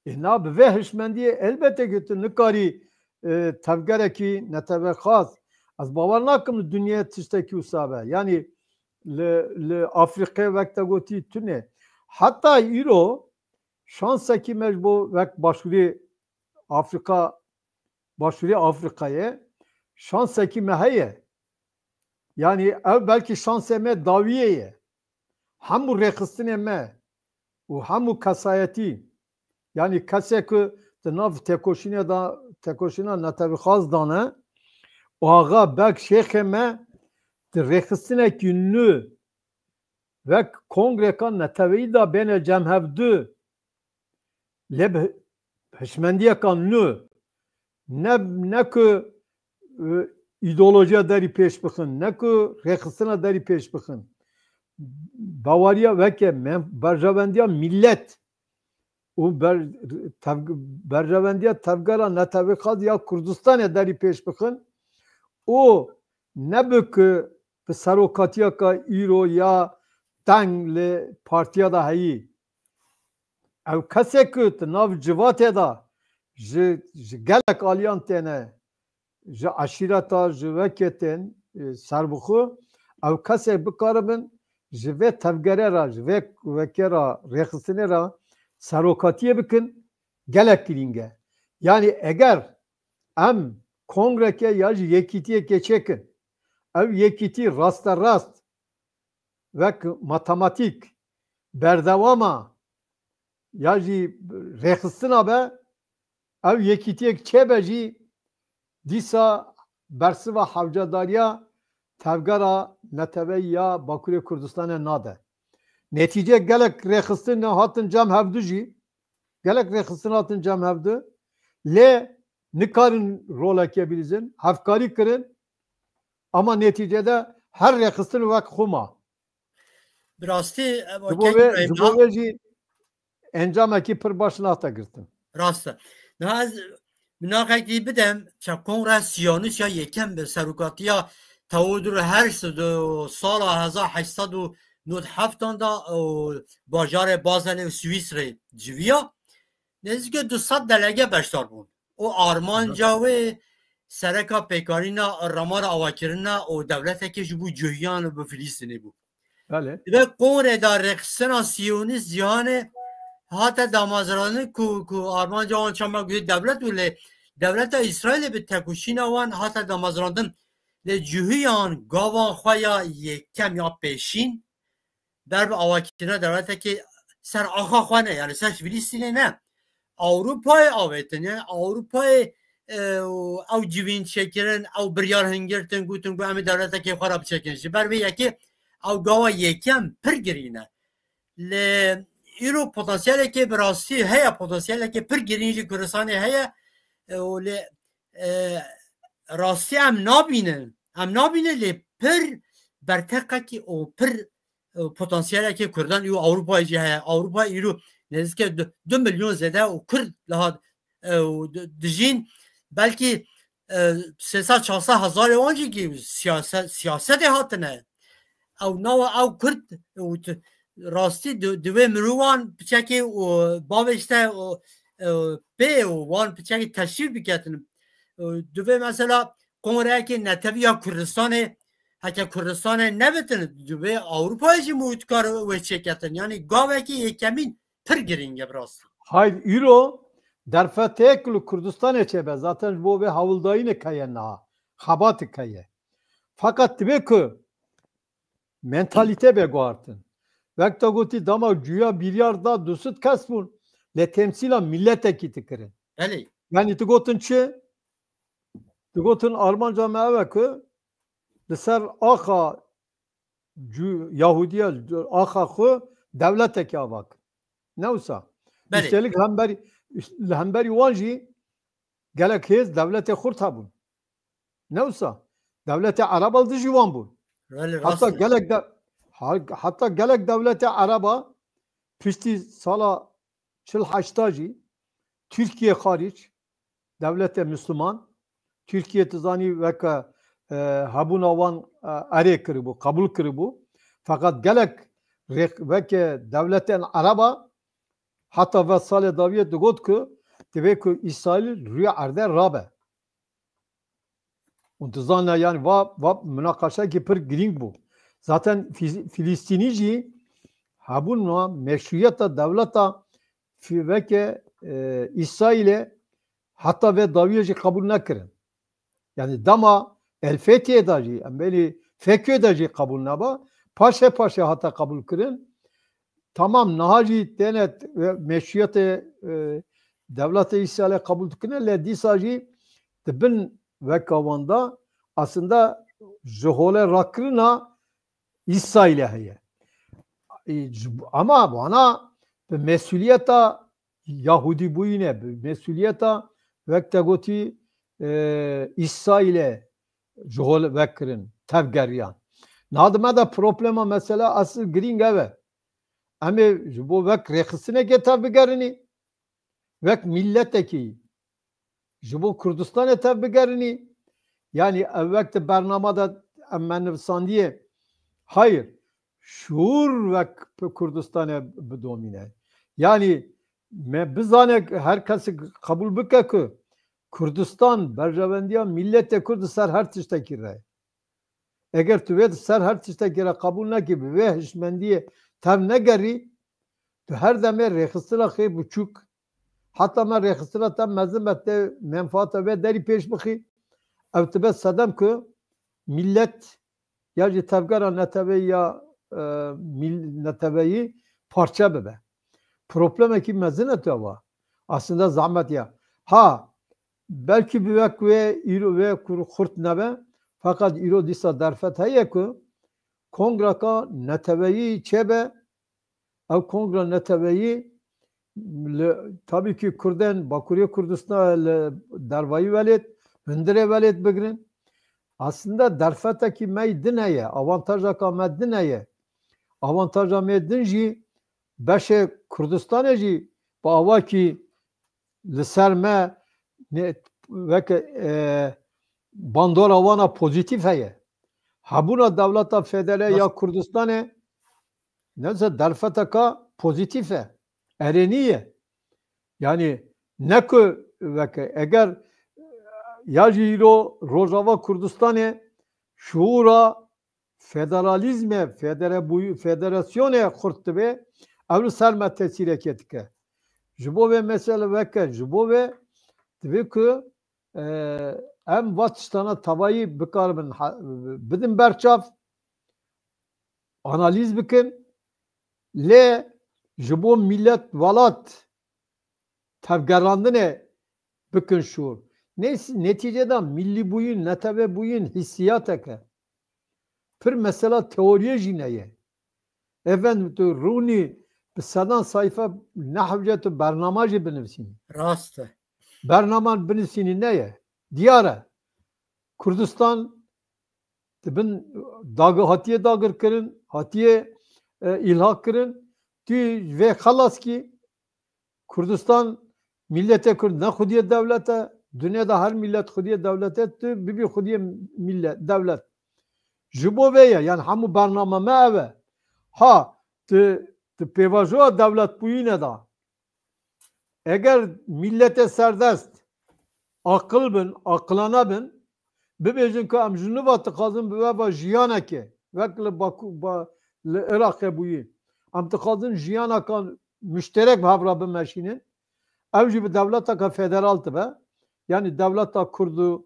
Ê na bi vê hişmendiyê elbete ku tu nikarî, e, tevgerekî netewexwaz. Ez bawer nakim li dinyayê tiştekî wisa be. Yanî li, li Afrîqê wek te gotî tune. Heta îro şansekî me ji bo wek Başûrê Afrîka, Başûrê Afrîkayê şansekî me heye. Yanî ev belkî şansê me dawiyê ye. Hemû rêxistinê me û hemû kesayetî, yanî kesê ku di nav têkoşînê de, têkoşîna netewîxwaz dane, axa, beg, şêxê me di rêxistinekî nû wek kongreka neteweyî de bêne cem hevdu. Lê bi hişmendiyeka nû, ne, ne ku, e, îdeolojiya derî pêş bixin, ne ku rêxistina derî pêş bixin. Baweriya weke me-, berjewendiya millet û ber-, tev-, berjewendiya tevgera netewîxwaz ya Kurdistanê derî pêş bixin û nebi ku bi serokatiyeka îro ya teng li partiya de heyî. Ew kesê ku di nav civatê de ji, ji gelek aliyan têne, ji eşîreta, ji wekê tên, e, serbixwe, ew kesê bikaribin ji vê tevgerê re, ji vê wekê re, rêxistinê re serokatiyê bikin, gelek girîng e. Yanî eger em kongreke ya jî yekîtiyekê çêkin, ew yekîtî rasterast wek matematîk berdewama ya jî rêxistina be, ew yekîtiyek çêbe jî dîsa bersiva hewcedariya tevgera neteweyî ya Bakurê Kurdistanê nade. Netîce gelek rêxistin hatin cem hevdu jî, gelek rêxistin hatin cem hevdu, lê nikarin rolekê bilîzin, hevkarî kirin, ama netîcede her rêxistin wek xwe ma. Bi rastî, ev Ji bo vê, ji bo vê jî encamekî pir baş nate girtin. Rast e. Niha ez minaxekî bidem, çe Kongra Siyonîst ya yekem bi serokatiya Theodor Herzl di sala hezar heşt sed û nod heftan da û bajarê Bazelê û Swîsrê civiya. Nêzîkê du sed delege beşdar bûn. Û armanca wê sereka pêkarîna ramara avakirina û dewletekê ji bo cuhiyan û bi Filîstînê bû. Belê. Dibe kongrê de rêxistina Siyonîst cîhanê hate damezrandin ku, ku armanca wan çamak wê dewlet û lê dewleta Îsraîlê bi tekoşîna wan hate damezrandin. Lê cuhiyan gavan xwe ya yekem ya pêşîn ber bi avakirina dewletekê ser axa xwe ne, yani ser Filîstînê ne. Ewropayê avêtin, yani Ewropayê, e, û ew civîn çêkirin, ew biryar hingirtin, gotin ku em ê dewletekê xwe re biçekin. Ji ber vê yekê ew gawa yekem pir girîn e. Lê îro potansiyelekê bi rastî heye, potansiyelekê pir girîn ji Kurdistanê heye, e, û lê, e, rastî em nabînin. Em nabînin lê pir berteqekî û pir, e, potansiyelekê Kurdan û Ewropayê jî heye. Ewropa îro nêzîkê du, du milyon zêde û Kurd li hat, e, û di-, dijîn. Belkî, e, sê sed çar sed hezarê wan jî ki siyase-, siyasetê hatine. Ew nawa ew Kurd û t-, rastî di-, divê mirovan piçekê û bavêjte û, e, pê û wan piçekê teşrîf biketin. E, divê mesela kongreyekê netewî ya Kurdistanê, heke Kurdistanê nebitin, divê Ewropayê jî mû dikar wê çêketin. Yani gavekî yekemîn pir girîng e bi rastî. Hayır, îro derfeteyek li Kurdistanê çêbe. Zaten ji bo vê hewldayînek heye niha. Xebatik heye. Fakat divê ku mentalîte be guhartin. Wek te gotî dema cuya biryar da du sed kes bûn. Lê temsîla milletekî dikirin. Belê. Yani tu gotin çi? Tu gotin armanca me ev e ku li ser axa Cu-, Yahudiya axa xwe dewletekê ava kir. Ne wisa? Belê. Üstelik hemberî, li hemberî wan jî gelek hêz dewletê xurt hebûn. Ne wisa? Dewletê Ereba li dijî wan bûn. Belê, rast e. Heta gelek de, ha-, heta gelek dewletê Ereba piştî sala çil heşta jî Tirkiye xaric, dewletê Misliman, Tirkiye tu zanî weke, e, hebûna wan, e, erê kiribû, qebûl kiribû. Feqet gelek rêk-, weke dewletên Ereba heta ve salê dawiyê digot ku divê ku Îsraîl rûyê erdê rabe. Û dizane, yani va, va minaqeşekî pir girîng bû. Zaten Fî-, Filîstînî jî hebûna meşrûyeta dewleta fî-, veke, e, Îsraîlê heta vê dawiyê jî qebûl nekirin. Yani dema El Fetiyê de jî, em bênî Fekiyê de jî qebûl neba, paşê paşê hate qebûl kirin. Tamam, niha jî têne t-, meşrûyetê, e, dewleta Îsraîlê qebûl dikine, lê dîsa jî di bin veka wan de aslında ji holê rakirina Îsraîlê heye. E, ji, ama wana bi mesuliyeta Yahudîbûyîne, bi mesuliyeta wek te gotî, e, Îsraîlê ji hol vekirin, tevgeriyan. Niha di me de problema, mesela esil girîng ev e. Em ê ji bo wek rêxistinekê tevbigerînî, wek milletekî ji bo Kurdistanê tevbigerînî. Yani ev wek di bernama de em me nivisandiye. Hayır, şûr wek bi Kurdistanê bidomîne. Yani me bizane, her kes qebûl bike ku Kurdistan berjewendiya milletê Kurd li ser her tiştekî re ye. Eger tu vê ser her tiştekî re qebûl nekî, bi vê hişmendiyê tev negerî, tu her demê rêxistina xê biçûk, heta me rêxistina te mezin be, te menfaata vê derî pêş bixî, ev dibe sedem ku millet ya jî tevgera neteweyî ya, e, mil-, neteweyî parçe bibe. Problemekî mezin e tu ava. Aslında zehmet ya. Ha, belkî bi wek wê îro wê kur xurt nebe, Feqet îro dîsa derfet heye ku kongreka neteweyî çêbe, ew kongra neteweyî li, tabî kî Kurdên Bakurê Kurdistan li dervayî welêt, hundirê welêt bigirin. Aslında derfetekî me yî din heye, avantajeka me din heye. Avantaja me din jî beşê Kurdistanê jî bi awakî li ser me ne, weke, e, bandora wana pozîtîf heye. Hebûna dewleta federe ya Kurdistanê neyse derfeteka pozîtîf e. Erênî ye. Yani ne ku weke eger ya jî îro Rojava Kurdistanê şuura federalîzme, federe bûy-, federasyonê xurt dibe, ew li ser me tesîrekê dike. Ji bo vê mesele veke, ji bo vê divê ku, e, em va tiştana tavayî bikaribin ha-, bidin berçav, analîz bikin, lê ji bo milet, welat tevgerandinê bikin şûr. Neyse, netîceda millî bûyîn, netewê bûyîn hîssiyatek e. Pir mesela teoriyê jî neye. Efendim, tu rûnî bi sedan sayfa nehewce tu bernama jî binivîsînî. Rast e. Bernama binivîsînî neye. Diyar e. Kurdistan di bin dagi-, hatiye dagirkirin, hatiye, e, îlhaq kirin. Tu vê xelas kî Kurdistan milletê Kurd ne xwediyê dewlet e. Dinyê de her millet xwediyê dewlet e. Tu bibî xwediyê millet, dewlet. Ji bo vê ye. Yani hemû bername me ev e. Ha, tu, tu pêvajoya dewletbûyîne de. Eger milletê serdest aqil bin, aqilane bin, bibêjin ku em ji nû ve dixwazin bi we ve jiyanekê, wek li Baku-, ba-, li Iraqê bûyî. Em dixwazin jiyaneka muşterek bi hev re bimeşînin. Ew jî bi dewleteke federal dibe. Yanî dewleta Kurd û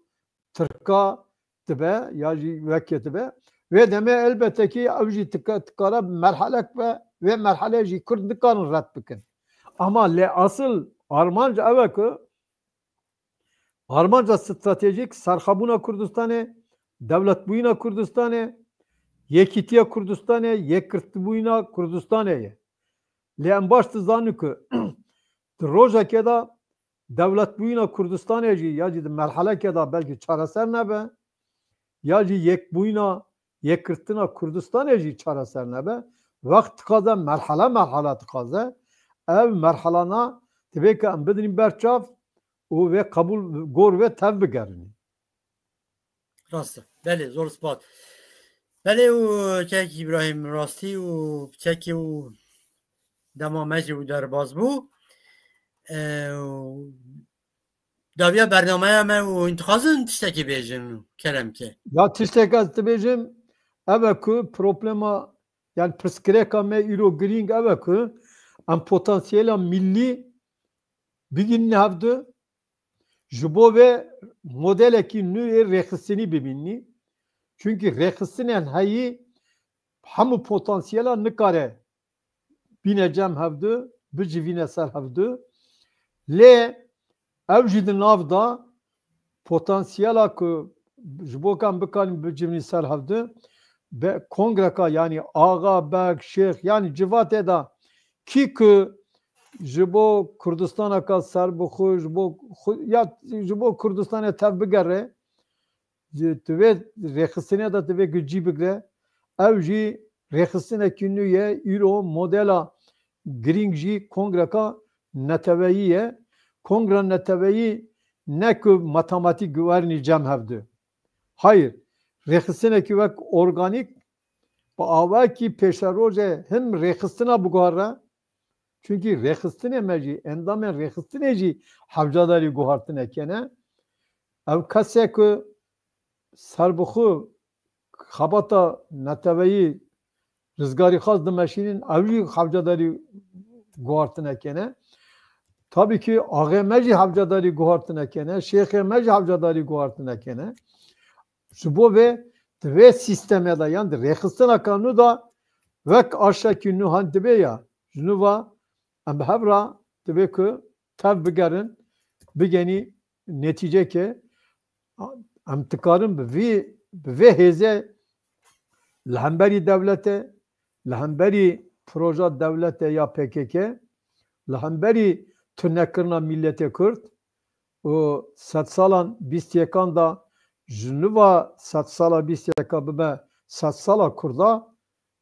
Tirka dibe, ya jî wekê dibe. Vê demê elbette kî ew jî tika-, dikare merhelek be, vê merheleyê jî Kurd nikarin red bikin. Ama lê asil armanc ew e ku armanca stratejîk serxwebûna Kurdistanê, dewletbûyîna Kurdistanê, yekîtiya Kurdistanê, yekgirtibûyîna Kurdistanê ye. Lê em baş dizanin ku di rojekê de dewletbûyîna Kurdistanê jî ya jî di merhelekê de belkî çareser nebe, ya jî yekbûyîna, yekgirtina Kurdistanê jî çareser nebe. Wext dixwaze, merhele merhele dixwaze. Ev merhelana divê ku em bidinîn ber çav û vê qebûl, gor vê tev bigerînî. Rast e. Belê, zor spas. Belê û kek Îbrahîm, rastî û çekî û dema me jî û derbas bû. E, û dawiya bernameya me û hûn dixwazin tiştekî bêjin, kerem ke. Ya tiştek ez dibêjim, ev e ku problema, yani pirsgirêka me îro girîng ev e ku em potansiyela millî bigihînin hevdu, ji bo vê modelekî nû yê rêxistinî bibînî. Çunkî rêxistinên heyî hemû potansiyela nikare bîne cem hevdu, bicivîne ser hevdu. Lê ew jî di nav de potansiyela ku ji bo ku em bikarin bicivînin ser hevdu, be, kongreka, yanî axa, beg, şêx, yanî civatê de kî ku ji bo Kurdistaneka serbixwe, ji bo xwe, ya ji bo Kurdistanê tev bigere, ji, tu vê rêxistinê de tu vê ku cî bigre, ew jî rêxistinekî nû ye, îro modela girîng jî kongreka neteweyî ye. Kongra neteweyî ne ku matematîk guherinî cem hevdu. Hayır, rêxistinekî wek organîk bi awakî pêşerojê him rêxistina biguhere, çunkî rêxistinê me jî, endamên rêxistinê jî hevcadarî guhartinekê ne. Ew kesê ku serbixwe xebata neteweyî rizgarî xas dimeşînin, ew jî hevcadarî guhartinekê ne. Tabî kî axê me jî hevcadarî guhartinekê ne, şêxê me jî hevcadarî guhartinekê ne. Ji bo vê di vê sîstemê de yan di rêxistineka nû de wek aşekî nû han dibe ya, ji nû ve em bi hev re divê ku tev bigerin, bigenî netîceke em dikarin bi vî bi vê hêzê li hemberî dewletê, li hemberî proja dewletê ya P K K, li hemberî tunekirina mîletê Kurd û sedsalan bîst yekan da ji niva sedsala bîst yeka bibe sedsala Kurda,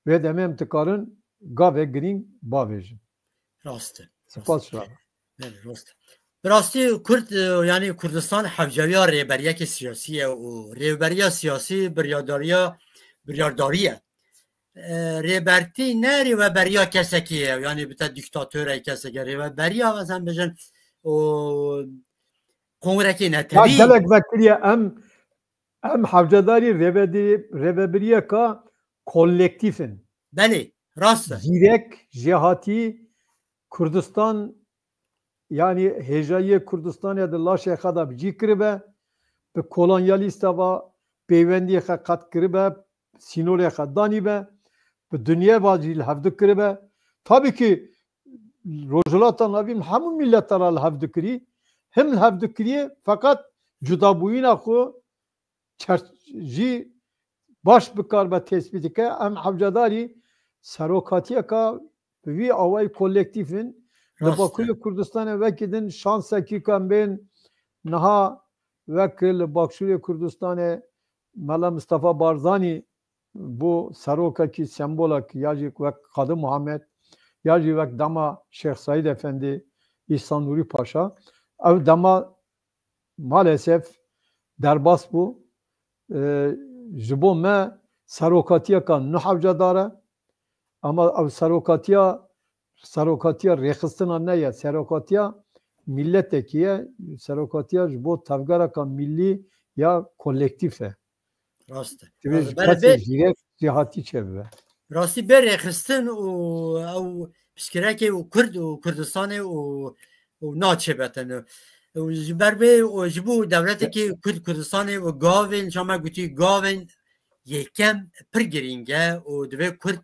vê demê em dikarin gavê girîng bavêjin. Rast e. Spas ji we re. Belê, rast e. Bi rastî Kurd, e, yanî Kurdistan hevcewiya rêberiyekê siyasî ye û rêberiya siyasî biryardariya, biryardarî ye. E, rêbertî ne rêveberiya kesekî ye, yanî bite dîktatorê kesekî. Rêveberiya, mesela, bijin û kongrekê Ya netewî. Gelek vekirî ye, em, em hevcedarî rêvedi-, rêvebiriyeka kolektîf in. Belê, rast e. Zîrek, jêhatî, Kurdistan, yanî hêjayiyê Kurdistanê di laşê xwe de bi cî kiribe, bi kolonyalîsta ve peywendiyê xwe qet kiribe, sînorê xwe danîbe, bi dinyê ve jî li hev dikiribe. Tabî ki Rojhilata Navîn hemû mîleta re li hev dikirî, him li hev dikirî, feqet cudabûyîna xwe çer-, jî baş bikaribe tespît dike. Em hevcedarî serokatiyeka bi vî awayî kolektîf in. Li Rast e. Bakurê Kurdistanê wekî din şansekî ku em bên niha wek li Başûrê Kurdistanê Mela Mistefa Barzanî bû serokekî sembolek ya jî wek Qadi Muhammed ya jî wek dema Şêx Seîd Efendî, Îhsan Nûrî Paşa. Ev dema maalesef derbas bû. E, ji bo me serokatiyeka nuhevcedar e. Ama ev serokatiya, serokatiya rêxistina ne ye. Serokatiya milletekî ye. Serokatiya ji bo tevgereka millî ya kolektîf e. Rast e. Divê Rast e. ji Belê kesê bê- jîrek jêhatî çêbibe. Rastî bê rêxistin û ew piskirekê û Kurd û Kurdistanê û, û naçêbetin. Û ji ber vê û ji bo dewletekî Kurd Kurdistanê û gavên, çawa me gotî, gavên yekem pir girîng e û divê Kurd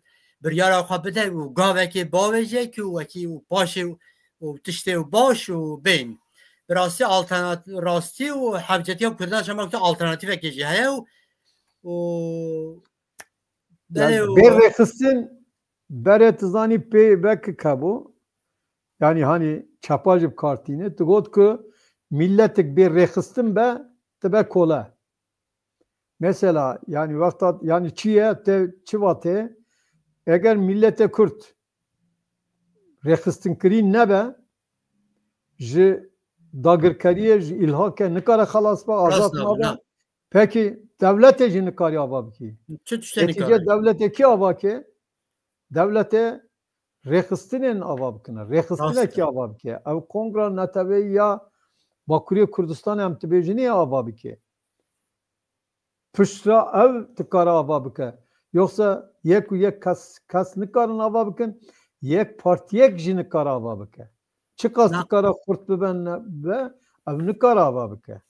biryara xwe bide û gavekê bavêje ku wekî û paşê û, û tiştê û baş û bên. Bi rastî alternat-, rastî û hevcetiya Kurdan, çawa me gotî, alternatîfekê jî heye û, û Yani belê û bê rêxistin berê tu zanî pê vekik hebû. Yani hani çepa jî bi kar tîne. Tu got ku milletik bê rêxistin be, tu be kole. Mesela yani wexta yani çi ye, te çi va tê? Eger milletê Kurd rêxistinkirî nebe, ji dagirkeriyê, ji îlhakê nikare xelas be, azad Rast nabe, nabe. Na. Pekî dewletê jî nikarî ava bikî. Çi tiştê Netîce nikare? Dewletê kî ava ke? Dewletê rêxistinên ava bikine. Rêxistinekî Rast e. Ava bike. Ew kongra neteweyî ya Bakurê Kurdistanê em dibêjinê ava bike. Piştre ew dikare ava bike. Yoksa yek û yek kes, kes nikarin ava bikin, yek partiyek jî nikare ava bike. Çiqas Na- dikare xurt bibe, ne, be, ew nikare ava bike.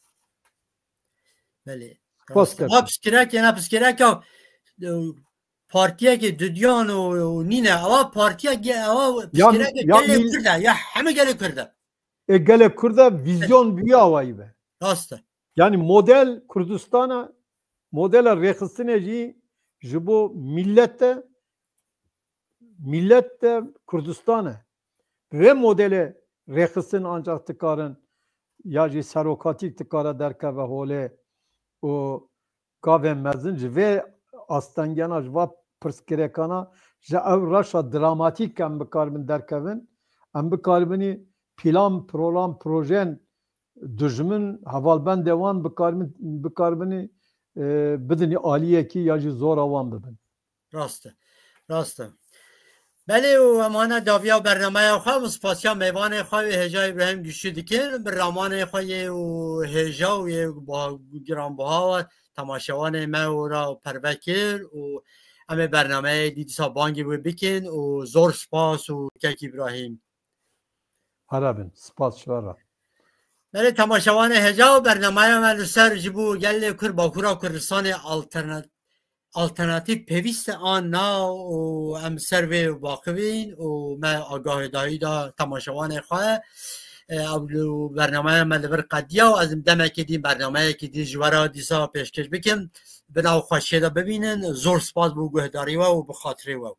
Belê. Spas Rast. Kerim. Ewa piskirek, yena piskirek ya, e, partiyekê dudiyan û, û nîne. Ewa partiya ge-, ewa Ya, piskirek ya gelê mil- Kurd e. Ya heme gelê Kurd e. E, gelê Kurd e, vîzyon bi wî awayî be. Rast e. Yani model Kurdistana, modela rêxistinê jî ji bo millet e, millet de Kurdistan e. Bi vê modelê rêxistin ancak dikarin ya jî serokatîk dikare derkeve holê û gavên mezin ji vê astengiyana, ji va pirsgirêkana, ji ew reşa dramatîk em bikaribin derkevin, em bikaribinî plan, program, projeyên dijmin, hevalbendê wan bikaribin, bikaribinî, e, bidinî aliyekî ya jî zora wan bibin. Rast e. Rast e. Belê û em hane daviya bernameya xwe û spasiya mêvanê xwe wê hêja Îbrahîm Giştî dikin. Bi ramanê xwe yê û hêja û yê giranbuha we temaşevanê me û ra perve kir û em ê bernameyê dî dîsa bangî wê bikin û zor spas û kek Îbrahîm. Here bin, spas ji we re. Belê temaşevanê hêja û bernameya me li ser ji bo gelê Kurd Bakûra Kurdistanê alternat-, alternatîf pêwîst e an na û em ser vê baqivîn û me agahîdayî da temaşevanê xwe. Ew bernameya me li vir qediya û ez ê demekê dî bernameyekî dî ji we re dîsa pêşkêş bikim. Bi nav xweşiyê de bibînin. Zor spas bo guhdarî we û bi xatirê we.